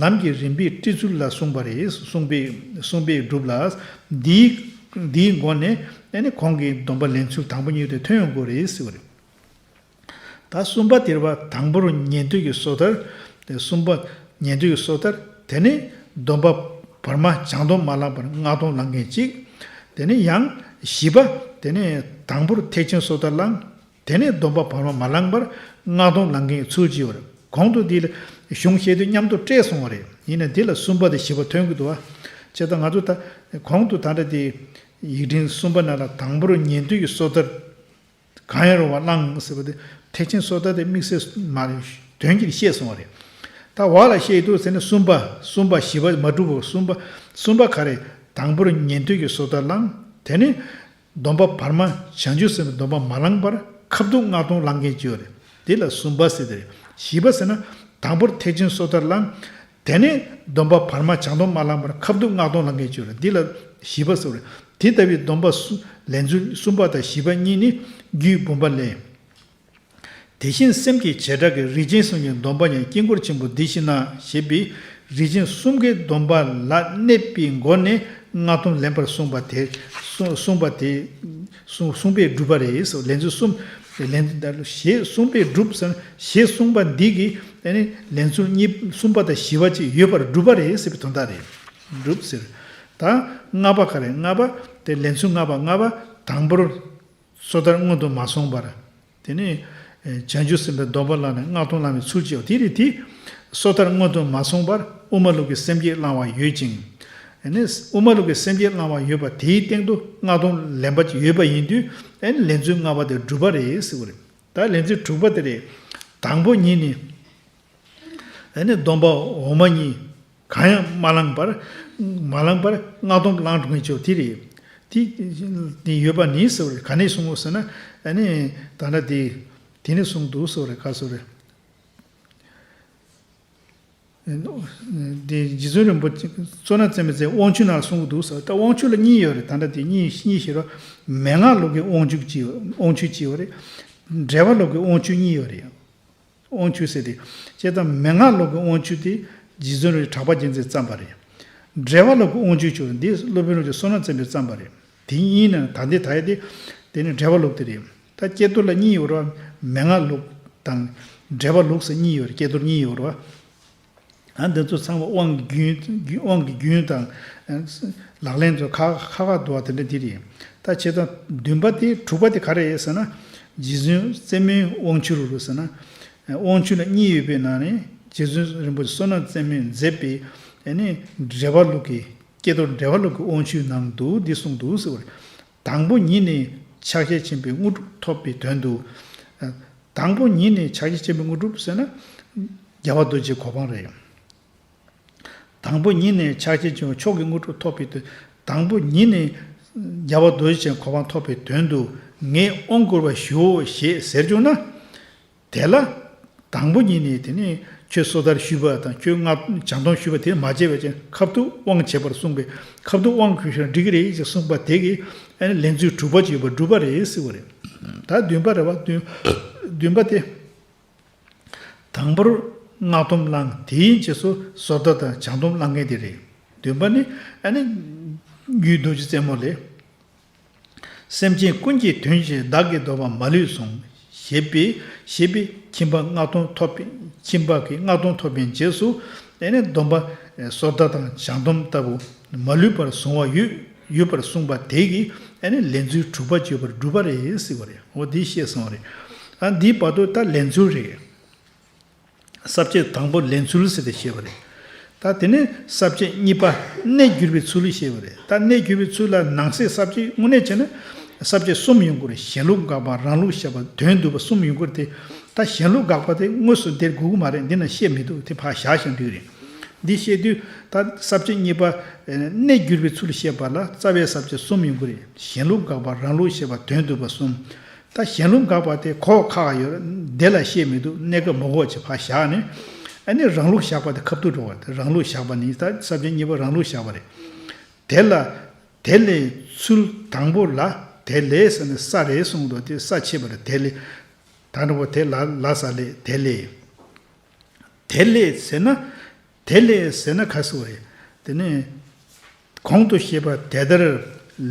ལམ་གྱི་རིམ་པའི་སྤྲུལ་ཚུལ་ལ་གསུངས་པ་རེད། གསུངས་པའི་གསུངས་པས་སྒྲུབ་ལ། འདིའི་འདིའི་སྒོ་ནས་ཨ་ནི་གོང་གི་སྡོམ་པ་ལེན་ཚུལ་དང་པོ་གཉིས་དེ་ཐོན་ཡོང་དགོས་རེད་ཟེར་བ་རེད། ད་གསུམ་པ་དེར་བ་དང་པོར་ཉན་ཐོས་ཀྱི་སོ་ཐར། དེ་གསུམ་པ་ཉན་ཐོས་ཀྱི་སོ་ཐར། དེ་ནས་སྡོམ་པ་བར་མ་བྱང་སྡོམ་མ་བླངས་པར་སྔགས་སྡོམ་བླང་མཁན་གཅིག་དེ་ནས་ཡང་བཞི་པ་དེ་ནས་དང་པོར་ཐེག་ཆེན་སོ་ཐར་བླངས། དེ་ནས་སྡོམ་པ་བར་མ་མ་བླངས་པར་སྔགས་སྡོམ་བླང་མཁན་གྱི་ཚུལ་གཅིག་ཡོད་རེད། གོང་དུ་འདི་ལ་གཞུང་བཤད་དུས་མཉམ་དུ་སྤྲད་སོང་བ་རེད། ཡིན་ན་འདི་ལ་གསུམ་པ་དང་བཞི་པ་ཐོན་གྱི་འདུག་བ། བྱས་ཙང་ང་ཚོ་ད་གོང་དུ་ད་ལྟ་དེ་ཡིག་ཕྲེང་གསུམ་པ་ནང་ལ་དང་པོར་ཉན་ཐོས་ཀྱི་སོ་ཐར་གང་ཡང་རུང་བ་བླངས་ཟེར་བ་དེ་ཐེག་ཆེན་སོ་ཐར་དེ་དམིགས་བསལ་མ་རེད། དོན་གྱིས་བཤད་སོང་བ་རེད། ད་འོག་ལ་བཤད་ཡོད་དུས་ཟེར་ན་གསུམ་པ་གསུམ་པ་བཞི་པ་མ་གྲུབ་བོ། གསུམ་པ་གསུམ་པ་ག་རེ། དང་པོར་ཉན་ཐོས་ཀྱི་སོ་ཐར་བླངས། དེ་ནས་སྡོམ་པ་བར་མ་བྱང་ཆུབ་སེམས་དཔའི་སྡོམ་པ་མ་བླངས་པར་ཁ་ཐུག་སྔགས་སྡོམ་བླང་མཁན་ཅིག་ཡོད་རེད། དེ་ལ་གསུམ་པ་ཟེར་དེ་རེད། བཞི་པ་ཟེར་ན་དང་པོར་ཐེག་ཆེན་སོ་ཐར་བླངས། དེ་ནས་སྡོམ་པ་བར་མ་བྱང་སྡོམ་མ་བླངས་པར་ཁ་ཐུག་སྔགས་སྡོམ་བླང་མཁན་ཅིག་ཡོད་རེད། འདི་ལ་བཞི་པ་ཟེར་བ་རེད། དེ་ལྟ་བུའི་སྡོམ་པ་གསུ་ལེན་ཚུལ་གསུམ་པ་དང་བཞི་པ་གཉིས་ནི་རྒྱུད་འབུམ་པ་ལས། དེ་བཞིན་སེམས་ཀྱི་བྱེ་བྲག་གི་རིགས་ཅན་གསུམ་གྱི་སྡོམ་པ་ཡང་དཀྱིལ་འཁོར་ཆེན་པོ་འདི་ཤིན་ན་ཞེས་པའི་རིགས་ཅན་གསུམ་ཀའི་སྡོམ་པ་ལ་གནས་པའི་སྒོ་ནས་སྔགས་སྡོམ་ལེན་པར་གསུངས་པ་དེ་གསུངས་གསུངས་པ་དེ་གསུངས་གསུངས་པས་གྲུབ་པ་རེད། ལེན་ཚུལ་གསུམ་ ལན་ཞེས་གསུངས་པས་གྲུབ་ཟེར་ན་ཞེས་གསུངས་པ་འདི་གིས་ཨ་ནི་ལན་ཚུལ་གཉིས་གསུམ་པ་དང་བཞི་པ་ཅིག་ཡོད་པར་གྲུབ་པ་རེད་ཟེར་བའི་དོན་དག་རེད། གྲུབ་ཟེར། ད་ལྔ་པ་ག་རེ། ལྔ་པ་དེ་ལན་ཚུལ་ལྔ་པ། ལྔ་པ་དང་པོར་སོ་ཐར་སྔོན་དུ་མ་སོང་བར། དེ་ནས་བྱང་ཆུབ་སེམས་དཔའི་སྡོམ་པ་བླངས་ནས་སྔགས་སྡོམ་བླང་བའི་ཚུལ་ཅིག་ཡོད། དེ་རེད་དེ། སོ་ཐར་སྔོན་དུ་མ་སོང་བར་དབུ་མ་ལུགས་ཀྱི་སེམས་བསྐྱེད་བླང་བ་ཡོད་ཅིང་། ཨ་ནི་དབུ་མ་ལུགས་ཀྱི་སེམས་བསྐྱེད་བླང་བ་ཡོད་པ་དེའི་སྟེང་དུ་སྔགས་སྡོམ་ལེན་པ་ཅིག་ཡོད་པ་ཡིན་དུས། ཨ་ནི་ལན་ཚུལ་ལྔ་པ་དེ་གྲུབ་པ་རེད་ཟེར་བ་རེད། ད་ལན་ཚུལ་དྲུག་པ་དེ་རེད། དང་པོ་ཉིད་ནས། ཨ་ནི་སྡོམ་པ་འོག་མ་གཉིས་གང་ཡང་མ་བླངས་པར། མ་བླངས་པར་སྔགས་སྡོམ་བླང་འགྲོ་མཁན་ཅིག་དེ་རེད། དེ་དེ་ཡོད་པ་ནི་ཟེར་བ་རེད། ག་ནས་གསུངས་ཡོད་ཟེར་ན། ཨ་ནི་ད་ལྟ་དེ་དེ་ནས་གསུངས་འདུག་ཟེར་བ་རེད། ག་ཟེར་བ་རེད། དེ་རྗེ་བཙུན་རིན་པོ་ཆེ་བསོད་ནམས་རྩེ་མོས་མཛད་དབང་ཕྱུག་ནང་ལ་གསུངས་འདུག་ཟེར། ད་དབང་ཕྱུག་ལ་གཉིས་ཡོད་རེད། ད་ལྟ་དེ་གཉིས་གཉིས་ཤེས་རོགས། མན་ངག་ལུགས་ཀྱི་དབང་ཕྱུག་ཅིག་དབང་ཕྱུག་ཅིག་ཡོད་རེད། འགྲེལ་པ་ལུགས་ཀྱི་དབང་ཕྱུག་གཉིས་ཡོད་རེད། དབང་ཕྱུག་ཟེར་ཏེ། བྱས་ཙང་མན་ངག་ལུགས་ཀྱི་དབང་ཕྱུག་དེ་རྗེ་བཙུན་རིན་པོ་ཆེ་གྲགས་པ་རྒྱལ་མཚན་བརྩམས་པ་རེད། འགྲེལ་པ་ལུགས་ཀྱི་དབང་ཕྱུག་ཅིག་འདི་སློབ་དཔོན་རིན་པོ་ཆེ་བསོད་ནམས་རྩེ་མོས་བརྩམས་པ་རེད། དེ་གཉིས་ནང་ད་འདི་ད་ཡ་དེ། དེ་ནི་འགྲེལ་པ་ལུགས་དེ་རེད། ད་ཀྱེ་རྡོར་ལ་གཉིས་ཡོད་རེད་བ། མན་ངག་ལུགས་དང་། འགྲེལ་པ་ལུགས་ཟེར་གཉིས་ཡོད་རེད། ཀྱེ་རྡོར་གཉིས་ཡོད་རེད་བ། ཨ་འདི་ཚོ་ཚང་མ་དབང་གི་རྒྱུན། དབང་གི་རྒྱུན་དང་། ལག་ལེན་དུ་ཁ་ཁ་ཁ་འདུ་བ་དེ་འདྲ་འདི་རེད། ད་བྱས་ཙང་བདུན་པ་དེ། དྲུག་པ་དེ་ག་རེ་རེད་ཟེར་ན། རྗེ་བཙུན་རྩེ་མོའི་དབང་ཕྱུག་རུ་རུ་ཟེར་ན། དབང་ཕྱུག་ལ་གཉིས་ཡོད་པའི་ནང་ནས་རྗེ་བཙུན་རིན་པོ་ཆེ་བསོད་ནམས་རྩེ་མོས་མཛད་པའི་ཨ་ནི་འགྲེལ་པ་ལུགས་ཀྱི། ཀྱེ་རྡོར་འགྲེལ་པ་ལུགས་ཀྱི་དབང་ཕྱུག་ནང་དུ་འདི་གསུངས་འདུག་ཟེར་བ་རེད། དང་པོ་ཉིད་ནས་ཕྱག་རྒྱ་ཆེན་པོའི་དངོས་གྲུབ་ཐོབ་པའི་དོན་དུ། དང་པོ་ཉིད་ནས་ཕྱག་རྒྱ་ཆེན་པོའི་དངོས་གྲུབ་ཟེར་ན། རྒྱལ་བ་རྡོ་རྗེ་གོ་འཕང་རེད། དང་པོ་ཉིད་ནས་ཕྱག་རྒྱ་ཆེན་པོའི་མཆོག་གི་དངོས་གྲུབ་ཐོབ་པའི་དོན། དང་པོ་ཉིད་ནས་རྒྱལ་བ་རྡོ་རྗེ་ཆེན་གོ་འཕང་ཐོབ་པའི་དོན་དུ་ངས་དབང་བསྐུར་བ་ཞུའོ་ཞེས་ཟེར་བྱུང་ན། དེ་ལ་དང་པོ་ཉིད་ནས་དེ་ནས་ཁྱོད་སོ་ཐར་ཞུས་པ་དང་ཁྱོད་སྔགས་བྱང་སྡོམ་ཞུས་པ་དེ་མ་བྱས་པའི་ཕྱིར་ཁ་ཐུག་དབང་བྱས་པར་གསུངས་པས། ཁ་ཐུག་དབང་བསྐུར་ཞིང་འགྲིག་གི་རེད་ཅེས་གསུངས་པ་དེ་གིས་ཨ་ནི་ལན་ཚུལ་དྲུག་པ་ཅིག་ཡོད་པ་གྲུབ་པ་རེད་ཟེར་བ་རེད། ད་བདུན་པ་རེད་བ། བདུན་བདུན་པ་དེ། དང་པོར་སྔགས་སྡོམ་བླངས། དེའི་རྗེས་སུ་སོ་ཐར་དང་བྱང་སྡོམ་བླང་མཁན་དེ་རེད། བདུན་པ་ནི་ཨ་ནི་རྒྱུད་རྡོ་རྗེ་རྩེ་མོ་ལས། སེམས་ཅན་ཀུན་གྱི་དོན་བྱེད་བདག་གི་སྡོམ་པ་མ་ལུས་བཟུང་། ཞེས་པའི་ཞེས་པའི་ཁྱིམ་པ་སྔགས་སྡོམ་ཐོབ་པའི། ཁྱིམ་པ་གིས་སྔགས་སྡོམ་ཐོབ་པའི་རྗེས་སུ་ཨ་ནི་སྡོམ་པ་སོ་ཐར་དང་བྱང་སྡོམ་ལྟ་བུ་མ་ལུས་པར་བཟུང་བ་ཡོད་ཡོད་པར་གསུངས་པ་དེ་གིས་ཨ་ནི་ལན་ཚུལ་དྲུག་པ་ཅིག་ཡོད་པར་གྲུབ་པ་རེད་ཟེར་བ་རེད། འོ་འདི་བཤད་སོང་བ་རེད། ཨ་འདིའི་བར་དུ་ད་ལན་ཚུལ་རེད། ས་བཅད་དང་པོ་ལན་ཚུལ་ཟེར་ཏེ་བཤད་པ་རེད། ད་དེ་ནས་ས་བཅད་གཉིས་པ་གནས་གྱུར་པའི་ཚུལ་བཤད་པ་རེད། ད་གནས་གྱུར་པའི་ཚུལ་ལ་ནང་གསེས་ས་བཅད་དངོས་གནས་བྱས་ན་ས་བཅད་གསུམ་ཡོང་གི་རེད། གཞན་ལུགས་དགག་པ། རང་ལུགས་བཤད་པ། དོན་བསྡུ་བ་གསུམ་ཡོང་གི་རེད་དེ། ད་གཞན་ལུགས་དགག་པ་དེ་དངོས་སུ་འདིར་དགོས་ཀྱི་མ་རེད། འདི་ན་བཤད་མི་འདུག་དེ་ཕར་བཞག་བཞག་འགྲིག་རེད། འདི་བཤད་དུས་ད་ས་བཅད་གཉིས་པ་གནས་གྱུར་པའི་ཚུལ་བཤད་པ་ལ་རྩ་བའི་ས་བཅད་གསུམ་ཡོང་གི་རེད། གཞན་ལུགས་དགག་པ། རང་ལུགས་བཤད་པ། དོན་བསྡུ་བ་གསུམ། ད་གཞན་ལུགས་དགག་པ་དེ་གོ་ཁག་ཡོད་རེད། དེ་ལ་བཤད་མི་འདུག་གནས་སྐབས་མ་གོ་བྱས་ཕར་བཞག་ནས། ཨ་ནི་རང་ལུགས་བཞག་པ་དེ་ཁ་ཐུག་འགྲོ་བ་དེ། རང་ལུགས་བཞག་པ་ནི་ད་ས་བཅད་གཉིས་པ་རང་ལུགས་བཞག་པ་རེད། དེ་ལ་དེ་ལས་ཚུལ་དང་པོ་ལ། དེ་ལས་ཟེར་ནས་ས་རེད་གསུངས་འདུག་དེ་ས་ཕྱེད་པ་རེད། དེ་ལས། ད་འགྲོ་བ་དེ་ལ་ལ་ས་ལས་དེ་ལས། དེ་ལས་ཟེར་ན། དེ་ལས་ཟེར་ན་ག་ཟེར་བ་རེད། དེ་ནས་གོང་དུ་བཤད་པ་དེ་ལྟར་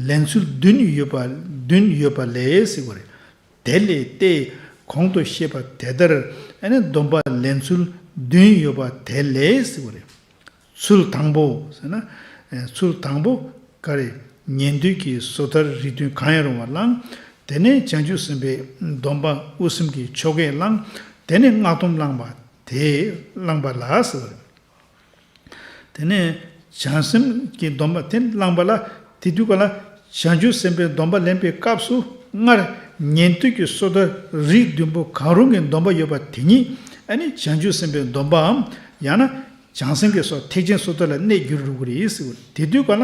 ལན་ཚུལ་བདུན་ཡོད་པ། བདུན་ཡོད་པ་ལས་ཟེར་བ་རེད། དེ་ལས་ཏེ། གོང་དུ་བཤད་པ་དེ་ལྟར་ཨ་ནི་སྡོམ་པ་ལན་ཚུལ་བདུན་ཡོད་པ་དེ་ལས་ཟེར་བ་རེད། ཚུལ་དང་པོ་ཟེར་ན། ཚུལ་དང་པོ་ག་རེ། ཉན་ཐོས་ཀྱི་སོ་ཐར་རིགས་མཐུན་གང་ཡང་རུང་བ་བླངས། དེ་ནས་བྱང་ཆུབ་སེམས་དཔའི་སྡོམ་པ་དབུ་གསུམ་གྱི་ཆོ་གས་བླངས། དེ་ནས་སྔགས་སྡོམ་བླངས་པ་དེ་བླངས་པ་ལ་ཟེར་བ་རེད། དེ་ནས་བྱང་སེམས་ཀྱི་སྡོམ་པ་དེ་བླངས་པ་ལ། དེ་དུས་ག་ལ་བྱང་ཆུབ་སེམས་དཔའི་སྡོམ་པ་ལེན་པའི་སྐབས་སུ་སྔར་ཉན་ཐོས་ཀྱི་སོ་ཐར་རིགས་བདུན་པོ་གང་རུང་གི་སྡོམ་པ་ཡོད་པ་དེ་ཉིད་ཨ་ནི་བྱང་ཆུབ་སེམས་དཔའི་སྡོམ་པའམ་ཡང་ན། བྱང་སེམས་ཀྱི་སོ། ཐེག་ཆེན་སོ་ཐར་ལ་གནས་གྱུར་འགྲོ་གི་རེད་ཟེར་བ་རེད། དེ་དུས་ག་ལ།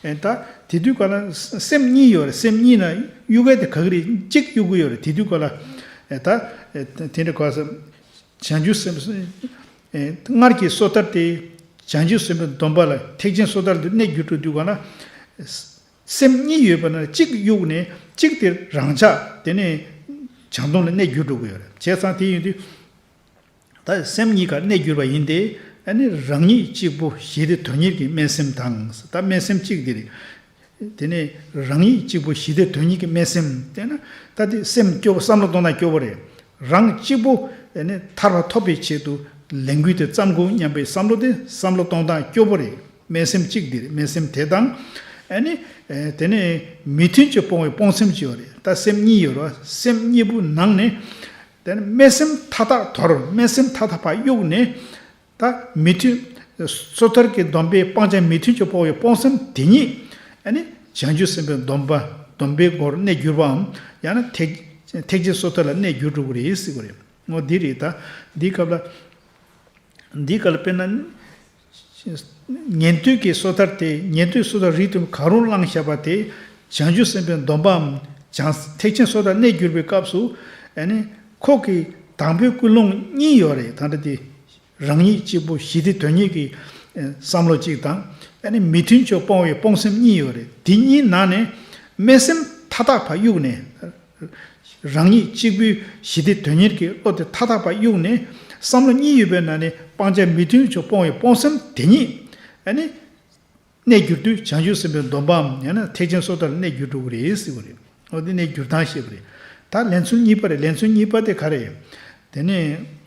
ཨེ་ད། དེ་དུས་ག་ལ་སེམས་གཉིས་ཡོད་རེད། སེམས་གཉིས་ན་གཡུག་ག་དེ་ག་གི་རེད། གཅིག་གཡུག་གི་ཡོད་རེད། དེ་དུས་ག་ལ། ཨེ་ད། ཨེ་དེ་འདྲ་ག་ས། བྱང་ཆུབ་སེམས། ཨེ་སྔར་གྱི་སོ་ཐར་དེ་བྱང་ཆུབ་སེམས་དཔའི་སྡོམ་པ་ལ། ཐེག་ཆེན་སོ་ཐར་དུ་གནས་གྱུར་འགྲོ་དུས་ག་ལ། སེམས་གཉིས་ཡོད་པ་ན་གཅིག་གཡུག་ནས་གཅིག་དེ་རང་འཇགས་དེ་ནས་བྱང་སྡོམ་ལ་གནས་གྱུར་འགྲོ་གི་ཡོད་རེད། བྱས་ཙང་དེ་ཡིན་དུས། ད་སེམས་གཉིས་ཀ་གནས་གྱུར་པ་ཡིན་ཏེ། ཨ་ནི་རང་ཉིད་གཅིག་པུ་ཞི་བདེ་དོན་གཉེར་གྱི་དམན་སེམས་དང་། ད་དམན་སེམས་གཅིག་འདི་རེད། དེ་ནས་རང་ཉིད་གཅིག་པུ་ཞི་བདེ་དོན་གཉེར་གྱི་སྨོན་སེམས་དེ་ན་ད་དེ་སེམས་སྐྱོ་བོ་བསམ་བློ་གཏོང་སྟངས་སྐྱོ་བོ་རེད། རང་གཅིག་པུ་ཨེ་ནི་ཐར་པ་ཐོབ་པའི་ཆེད་དུ་ལས་འགུལ་དེ་བརྩམ་དགོས་སྙམ་པའི་བསམ་བློ་དེ་བསམ་བློ་གཏོང་སྟངས་སྐྱོ་བོ་རེད། སྨོན་སེམས་གཅིག་འདི་རེད། སྨོན་སེམས་དེ་དང་ཨེ་ནི་ཨེ་དེ་ནས་མི་མཐུན་ཕྱོགས་སྤོང་བའི་སྤོང་སེམས་ཅིག་ཡོད་རེད། ད་སེམས་གཉིས་ཡོད་རེད་བ། སེམས་གཉིས་པོ་ནང་ནས་དེ་ནི་སྨོན་སེམས་མཐའ་དག་དོར། སྨོན་སེམས་མཐའ་དག་ཕར་གཡུགས་ནས། ད་མི་མཐུན། སོ་ཐར་གྱི་སྡོམ་པའི་སྤང་བྱ་མི་མཐུན་ཕྱོགས་སྤོང་བའི་སྤོང་སེམས་དེ་ཉིད། ཨ་ནི་བྱང་ཆུབ་སེམས་དཔའི་སྡོམ་པ། སྡོམ་པའི་སྒོར་གནས་གྱུར་པའམ། ཡང་ན་ཐེག་ཐེག་ཆེན་སོ་ཐར་ལ་གནས་གྱུར་འགྲོ་གི་རེད་ཟེར་གི་རེད། འོ་འདི་རེད། ད་འདི་སྐབས་ལ། འདི་སྐབས་ལ་དཔེར་ན། ཉན་ཐོས་ཀྱི་སོ་ཐར་དེ། ཉན་ཐོས་སོ་ཐར་རིགས་དྲུག་གང་རུང་བླངས་བཞག་པ་དེ། བྱང་ཆུབ་སེམས་དཔའི་སྡོམ་པའམ། བྱང་ཐེག་ཆེན་སོ་ཐར་གནས་གྱུར་པའི་སྐབས་སུ། ཨ་ནི་ཁོ་གི་དང་པོའི་ཀུན་སློང་གཉིས་ཡོད་རེད། ད་ལྟ་དེ། རང་ཉིད་གཅིག་པུ་ཞི་བདེ་དོན་གཉེར་གྱི་ཨེ་བསམ་བློ་གཅིག་དང་། ཨ་ནི་མི་མཐུན་ཕྱོགས་སྤོང་བའི་སྤོང་སེམས་གཉིས་ཡོད་རེད། དེ་གཉིས་ནང་ནས་སྨོན་སེམས་མཐའ་དག་ཕར་གཡུགས་ནས། རང་ཉིད་གཅིག་པུའི་ཞི་བདེ་དོན་གཉེར་གྱི་བློ་དེ་མཐའ་དག་ཕར་གཡུགས་ནས། བསམ་བློ་གཉིས་ཡོད་པའི་ནང་ནས་སྤང་བྱ་མི་མཐུན་ཕྱོགས་སྤོང་བའི་སྤོང་སེམས་དེ་ཉིད། ཨ་ནི། གནས་གྱུར་དུས་བྱང་ཆུབ་སེམས་དཔའི་སྡོམ་པའམ། ཡང་ན་ཐེག་ཆེན་སོ་ཐར་ལ་གནས་གྱུར་འགྲོ་གི་རེད་ཟེར་གི་རེད། འོ་དེ་གནས་གྱུར་སྟངས་བཤད་པ་རེད། ད་ལན་ཚུལ་གཉིས་པ་རེད། ལན་ཚུལ་གཉིས་པ་དེ་ག་རེད། དེ་ནས་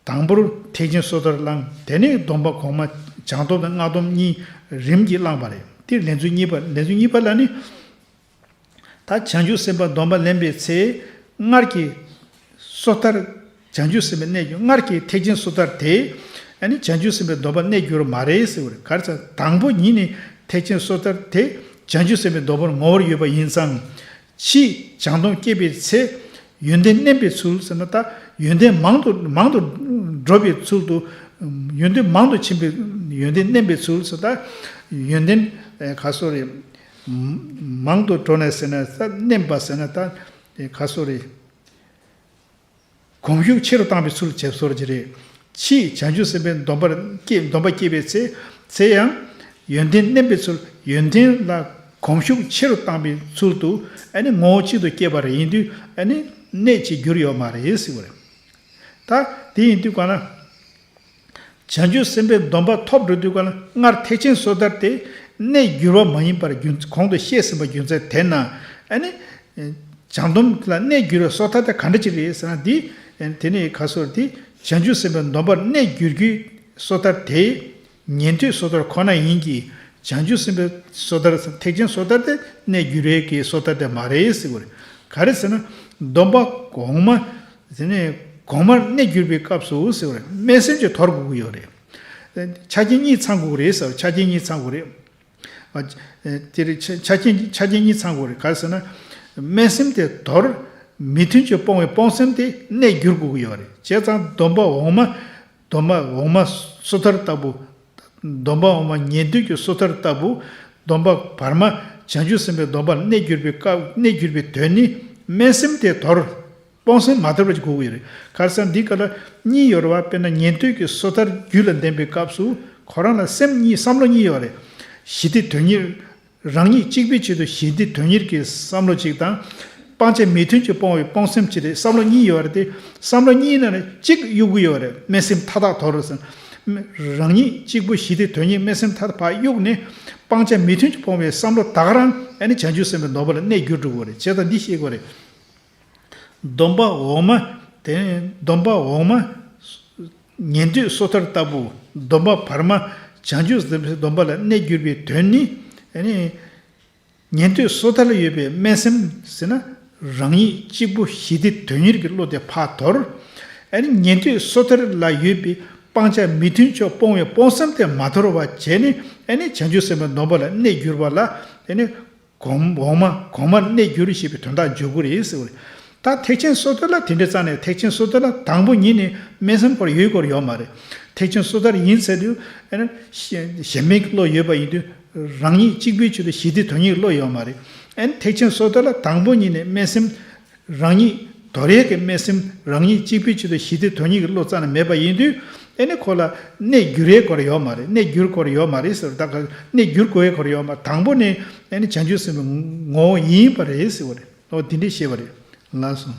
དང་པོར་ཐེག་ཆེན་སོ་ཐར་བླངས། དེ་ནས་སྡོམ་པ་གོང་མ་བྱང་སྡོམ་དང་སྔགས་སྡོམ་གཉིས་རིམ་གྱིས་བླངས་པ་རེད། དེ་ལན་ཚུལ་གཉིས་པ། ལན་ཚུལ་གཉིས་པ་ལ་ནི། ད་བྱང་ཆུབ་སེམས་དཔའི་སྡོམ་པ་ལེན་པའི་ཚེ། སྔར་གྱི་སོ་ཐར། བྱང་ཆུབ་སེམས་དཔའི་གནས་གྱུར། སྔར་གྱི་ཐེག་ཆེན་སོ་ཐར་དེ། ཨ་ནི་བྱང་ཆུབ་སེམས་དཔའི་སྡོམ་པ་གནས་གྱུར་མ་རེད་ཟེར་བ་རེད། ག་རེ་ཟེར། དང་པོ་ཉིད་ནས་ཐེག་ཆེན་སོ་ཐར་དེ་བྱང་ཆུབ་སེམས་དཔའི་སྡོམ་པར་ངོ་བོར་ཡོད་པ་ཡིན་ཙང་། ཕྱིས་བྱང་སྡོམ་སྐྱེས་པའི་ཚེ། ཡོན་ཏན་བསྣན་པའི་ཚུལ་ཟེར་ན། ད་ཡོན་ཏན་མང་དུ་མང་དུ་འགྲོ་བའི་ཚུལ་དུ། ཡོན་ཏན་མང་དུ་ཕྱིན་པའི། ཡོན་ཏན་བསྣན་པའི་ཚུལ་ཟེར། ད་ཡོན་ཏན་ཨེ་ག་སོ་རེད། མང་དུ་འགྲོ་ནས་ཟེར་ན། ད་བསྣན་པ་ཟེར་ན། ད་ཨེ་ག་སོ་རེད། གོམས་ཤུགས་ཆེ་རུ་བཏང་བའི་ཚུལ་བྱེད་སོར་གྱི་རེད། ཕྱིས་བྱང་ཆུབ་སེམས་དཔའི་སྡོམ་པར་སྐྱེས། སྡོམ་པ་སྐྱེས་པའི་ཚེ། ཚེ་ཡང་ཡོན་ཏན་བསྣན་པའི་ཚུལ། ཡོན་ཏན་ལ་གོམས་ཤུགས་ཆེ་རུ་བཏང་བའི་ཚུལ་དུ། ཨ་ནི་ངོ་བོ་གཅིག་ཏུ་སྐྱེས་པ་རེད། ཡིན་དུས་ཨ་ནི་གནས་བྱེད་འགྱུར་ཡོད་མ་རེད་ཟེར་བ་རེད། ད་དེ་ཡིན་དུས་ག་ན། བྱང་ཆུབ་སེམས་དཔའི་སྡོམ་པ་ཐོབ་འགྲོ་དུས་ག་ན། སྔར་ཐེག་ཆེན་སོ་ཐར་དེ་གནས་འགྱུར་བ་མ་ཡིན་པར་རྒྱུ་གོང་དུ་བཤད་ཟིན་པ་རྒྱུ་མཚན་དེ་ན། ཨ་ནི། བྱང་སྡོམ་ལ་གནས་གྱུར་བའི་སོ་ཐར་དེ་ག་འདྲ་ཅིག་རེད་ཟེར་ན། འདི། དེ་ནས་ག་སོར་དེ། བྱང་ཆུབ་སེམས་དཔའི་སྡོམ་པར་གནས་གྱུར་གྱི་སོ་ཐར་དེ། ཉན་ཐོས་སོ་ཐར་ཁོ་ན་ཡིན་གྱི། བྱང་ཆུབ་སེམས་དཔའི་སོ་ཐར། ཐེག་ཆེན་སོ་ཐར་དེ་གནས་གྱུར་བའི་གི་སོ་ཐར་དེ་མ་རེད་ཟེར་བ་རེད། ག་རེ་ཟེར་ན། སྡོམ་པ་གོང་མ། དེ་ནས་གོང་མར་གནས་གྱུར་པའི་སྐབས་སུ་ཟེར་བ་རེད། སྨོན་སེམས་ཀྱི་དོར་དགོས་ཀྱི་ཡོད་རེད། ཆ་རྐྱེན་གཉིས་ཚང་དགོས་ཀྱི་རེད་ཟེར། ཆ་རྐྱེན་གཉིས་ཚང་དགོས་རེད། ཨ། དེ་རེད། ཆ་ཆ་རྐྱེན་ཆ་རྐྱེན་གཉིས་ཚང་དགོས་རེད། ག་རེ་ཟེར་ན། སྨོན་སེམས་དེ་དོར། མི་མཐུན་ཕྱོགས་སྤོང་བའི་སྤོང་སེམས་དེ་གནས་འགྱུར་དགོས་ཀྱི་ཡོད་རེད། བྱས་ཙང་སྡོམ་པ་འོག་མ། སྡོམ་པ་འོག་མ་སོ་ཐར་ལྟ་བུ། སྡོམ་པ་འོག་མ་ཉན་ཐོས་ཀྱི་སོ་ཐར་ལྟ་བུ། སྡོམ་པ་བར་མ་བྱང་ཆུབ་སེམས་དཔའི་སྡོམ་པར་གནས་གྱུར་པའི་སྐབས། གནས་གྱུར་པའི་དོན་ནི། སྨོན་སེམས་དེ་དོར། སྤོང་སེམས་མ་དོར་བ་ཞིག་དགོས་ཀྱི་ཡོད་རེད། ག་རེ་ཟེར་ན། འདི་ག་ལ་གཉིས་ཡོད་རེད་བ། དཔེར་ན་ཉན་ཐོས་ཀྱི་སོ་ཐར་རྒྱུད་ལ་ལྡན་པའི་སྐབས་སུ། ཁོ་རང་ལ་སེམས་གཉིས། བསམ་བློ་གཉིས་ཡོད་རེད། ཞི་བདེ་དོན་གཉེར། རང་ཉིད་གཅིག་པུའི་ཆེད་དུ་ཞི་བདེ་དོན་གཉེར་གྱི་བསམ་བློ་གཅིག་དང་། སྤང་བྱ་མི་མཐུན་ཕྱོགས་སྤོང་བའི་སྤོང་སེམས་གཅིག་རེད། བསམ་བློ་གཉིས་ཡོད་རེད་དེ། བསམ་བློ་གཉིས་ནང་ནས་གཅིག་གཡུག་གི་ཡོད་རེད། སྨོན་སེམས་མཐའ་དག་དོར་ཟེར། རང་ཉིད་གཅིག་པུ་ཞི་བདེ་དོན་གཉེར། སྨོན་སེམས་མཐའ་དག་ཕར་གཡུག་ནས། སྤང་བྱ་མི་མཐུན་ཕྱོགས་སྤོང་བའི་བསམ་བློ་ད་ག་རང་ཨ་ནི་བྱང་ཆུབ་སེམས་དཔའི་སྡོམ་པ་ལ་གནས་གྱུར་འགྲོ་གི་ཡོད་རེད། བྱས་ཙང་འདི་ཤེས་དགོས་རེད། སྡོམ་པ་འོག་མ། དེ་ནས་སྡོམ་པ་འོག་མ། ཉན་ཐོས་སོ་ཐར་ལྟ་བུ། སྡོམ་པ་བར་མ་བྱང་ཆུབ་སེམས་དཔའི་སྡོམ་པ་ལ་གནས་གྱུར་པའི་དོན་ནི། ཨ་ནི། ཉན་ཐོས་སོ་ཐར་ལ་ཡོད་པའི་སྨོན་སེམས་ཟེར་ན། རང་ཉིད་གཅིག་པུ་ཞི་བདེ་དོན་གཉེར་གྱི་བློ་དེ་ཕར་དོར། ཨ་ནི་ཉན་ཐོས་སོ་ཐར་ལ་ཡོད་པའི་སྤང་བྱ་མི་མཐུན་ཕྱོགས་སྤོང་བའི་སྤོང་སེམས་དེ་མ་དོར་བ་བྱས་ནས། ཨ་ནི་བྱང་ཆུབ་སེམས་དཔའི་སྡོམ་པ་ལ་གནས་གྱུར་པ་ལ། ཨ་ནི། གོང་འོག་མ་གོང་མར་གནས་གྱུར་ཞེས་པའི་དོན་དག་འཇོག་གི་རེད་ཟེར་བ་རེད། ད་ཐེག་ཆེན་སོ་ཐར་ལ་དེ་འདྲའི་རྩ་ནས། ཐེག་ཆེན་སོ་ཐར་ལ་དང་པོ་ཉིད་ནས་སྨོན་སེམས་སྐོར་ཡོད་སྐོར་ཡོད་མ་རེད། ཐེག་ཆེན་སོ་ཐར་ཡིན་ཟེར་དུས། ཨ་ནི་ཞེན་པའི་བློ་ཡོད་པ་ཡིན་དུས། རང་ཉིད་གཅིག་པུའི་ཆེད་དུ་ཞི་བདེ་དོན་གཉེར་གྱི་བློ་ཡོད་མ་རེད། ཨ་ནི་ཐེག་ཆེན་སོ་ཐར་ལ་དང་པོ་ཉིད་ནས་སྨོན་སེམས། རང་ཉིད་དོར་ཡས་ཀྱི་སྨོན་སེམས། རང་ཉིད་གཅིག་པུའི་ཆེད་དུ་ཞི་བདེ་དོན་གཉེར་གྱི་བློ་རྩ་ནས་མེད་པ་ཡིན་དུས། ཨ་ནི་ཁོ་ལ་གནས་འགྱུར་ཡས་སྐོར་ཡོད་མ་རེད། གནས་འགྱུར་སྐོར་ཡོད་མ་རེད་ཟེར། ད་ག་གནས་འགྱུར་དགོས་ཡས་སྐོར་ཡོད་མ། དང་པོ་ནས་ཨ་ནི་བྱང་ཆུབ་སེམས་དཔའི་ངོ་བོ་ཡིན་པ་རེད་ཟེར་བ་རེད། འོ་དེ་འདྲས་བཤད་པ་རེད། ལགས་སོ།